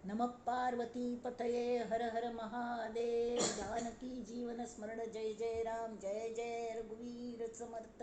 Speaker 1: नमः पार्वती पतये हर हर महादेव. जानकी जीवन स्मरण जय जय राम जय जय रघुवीर समर्थ.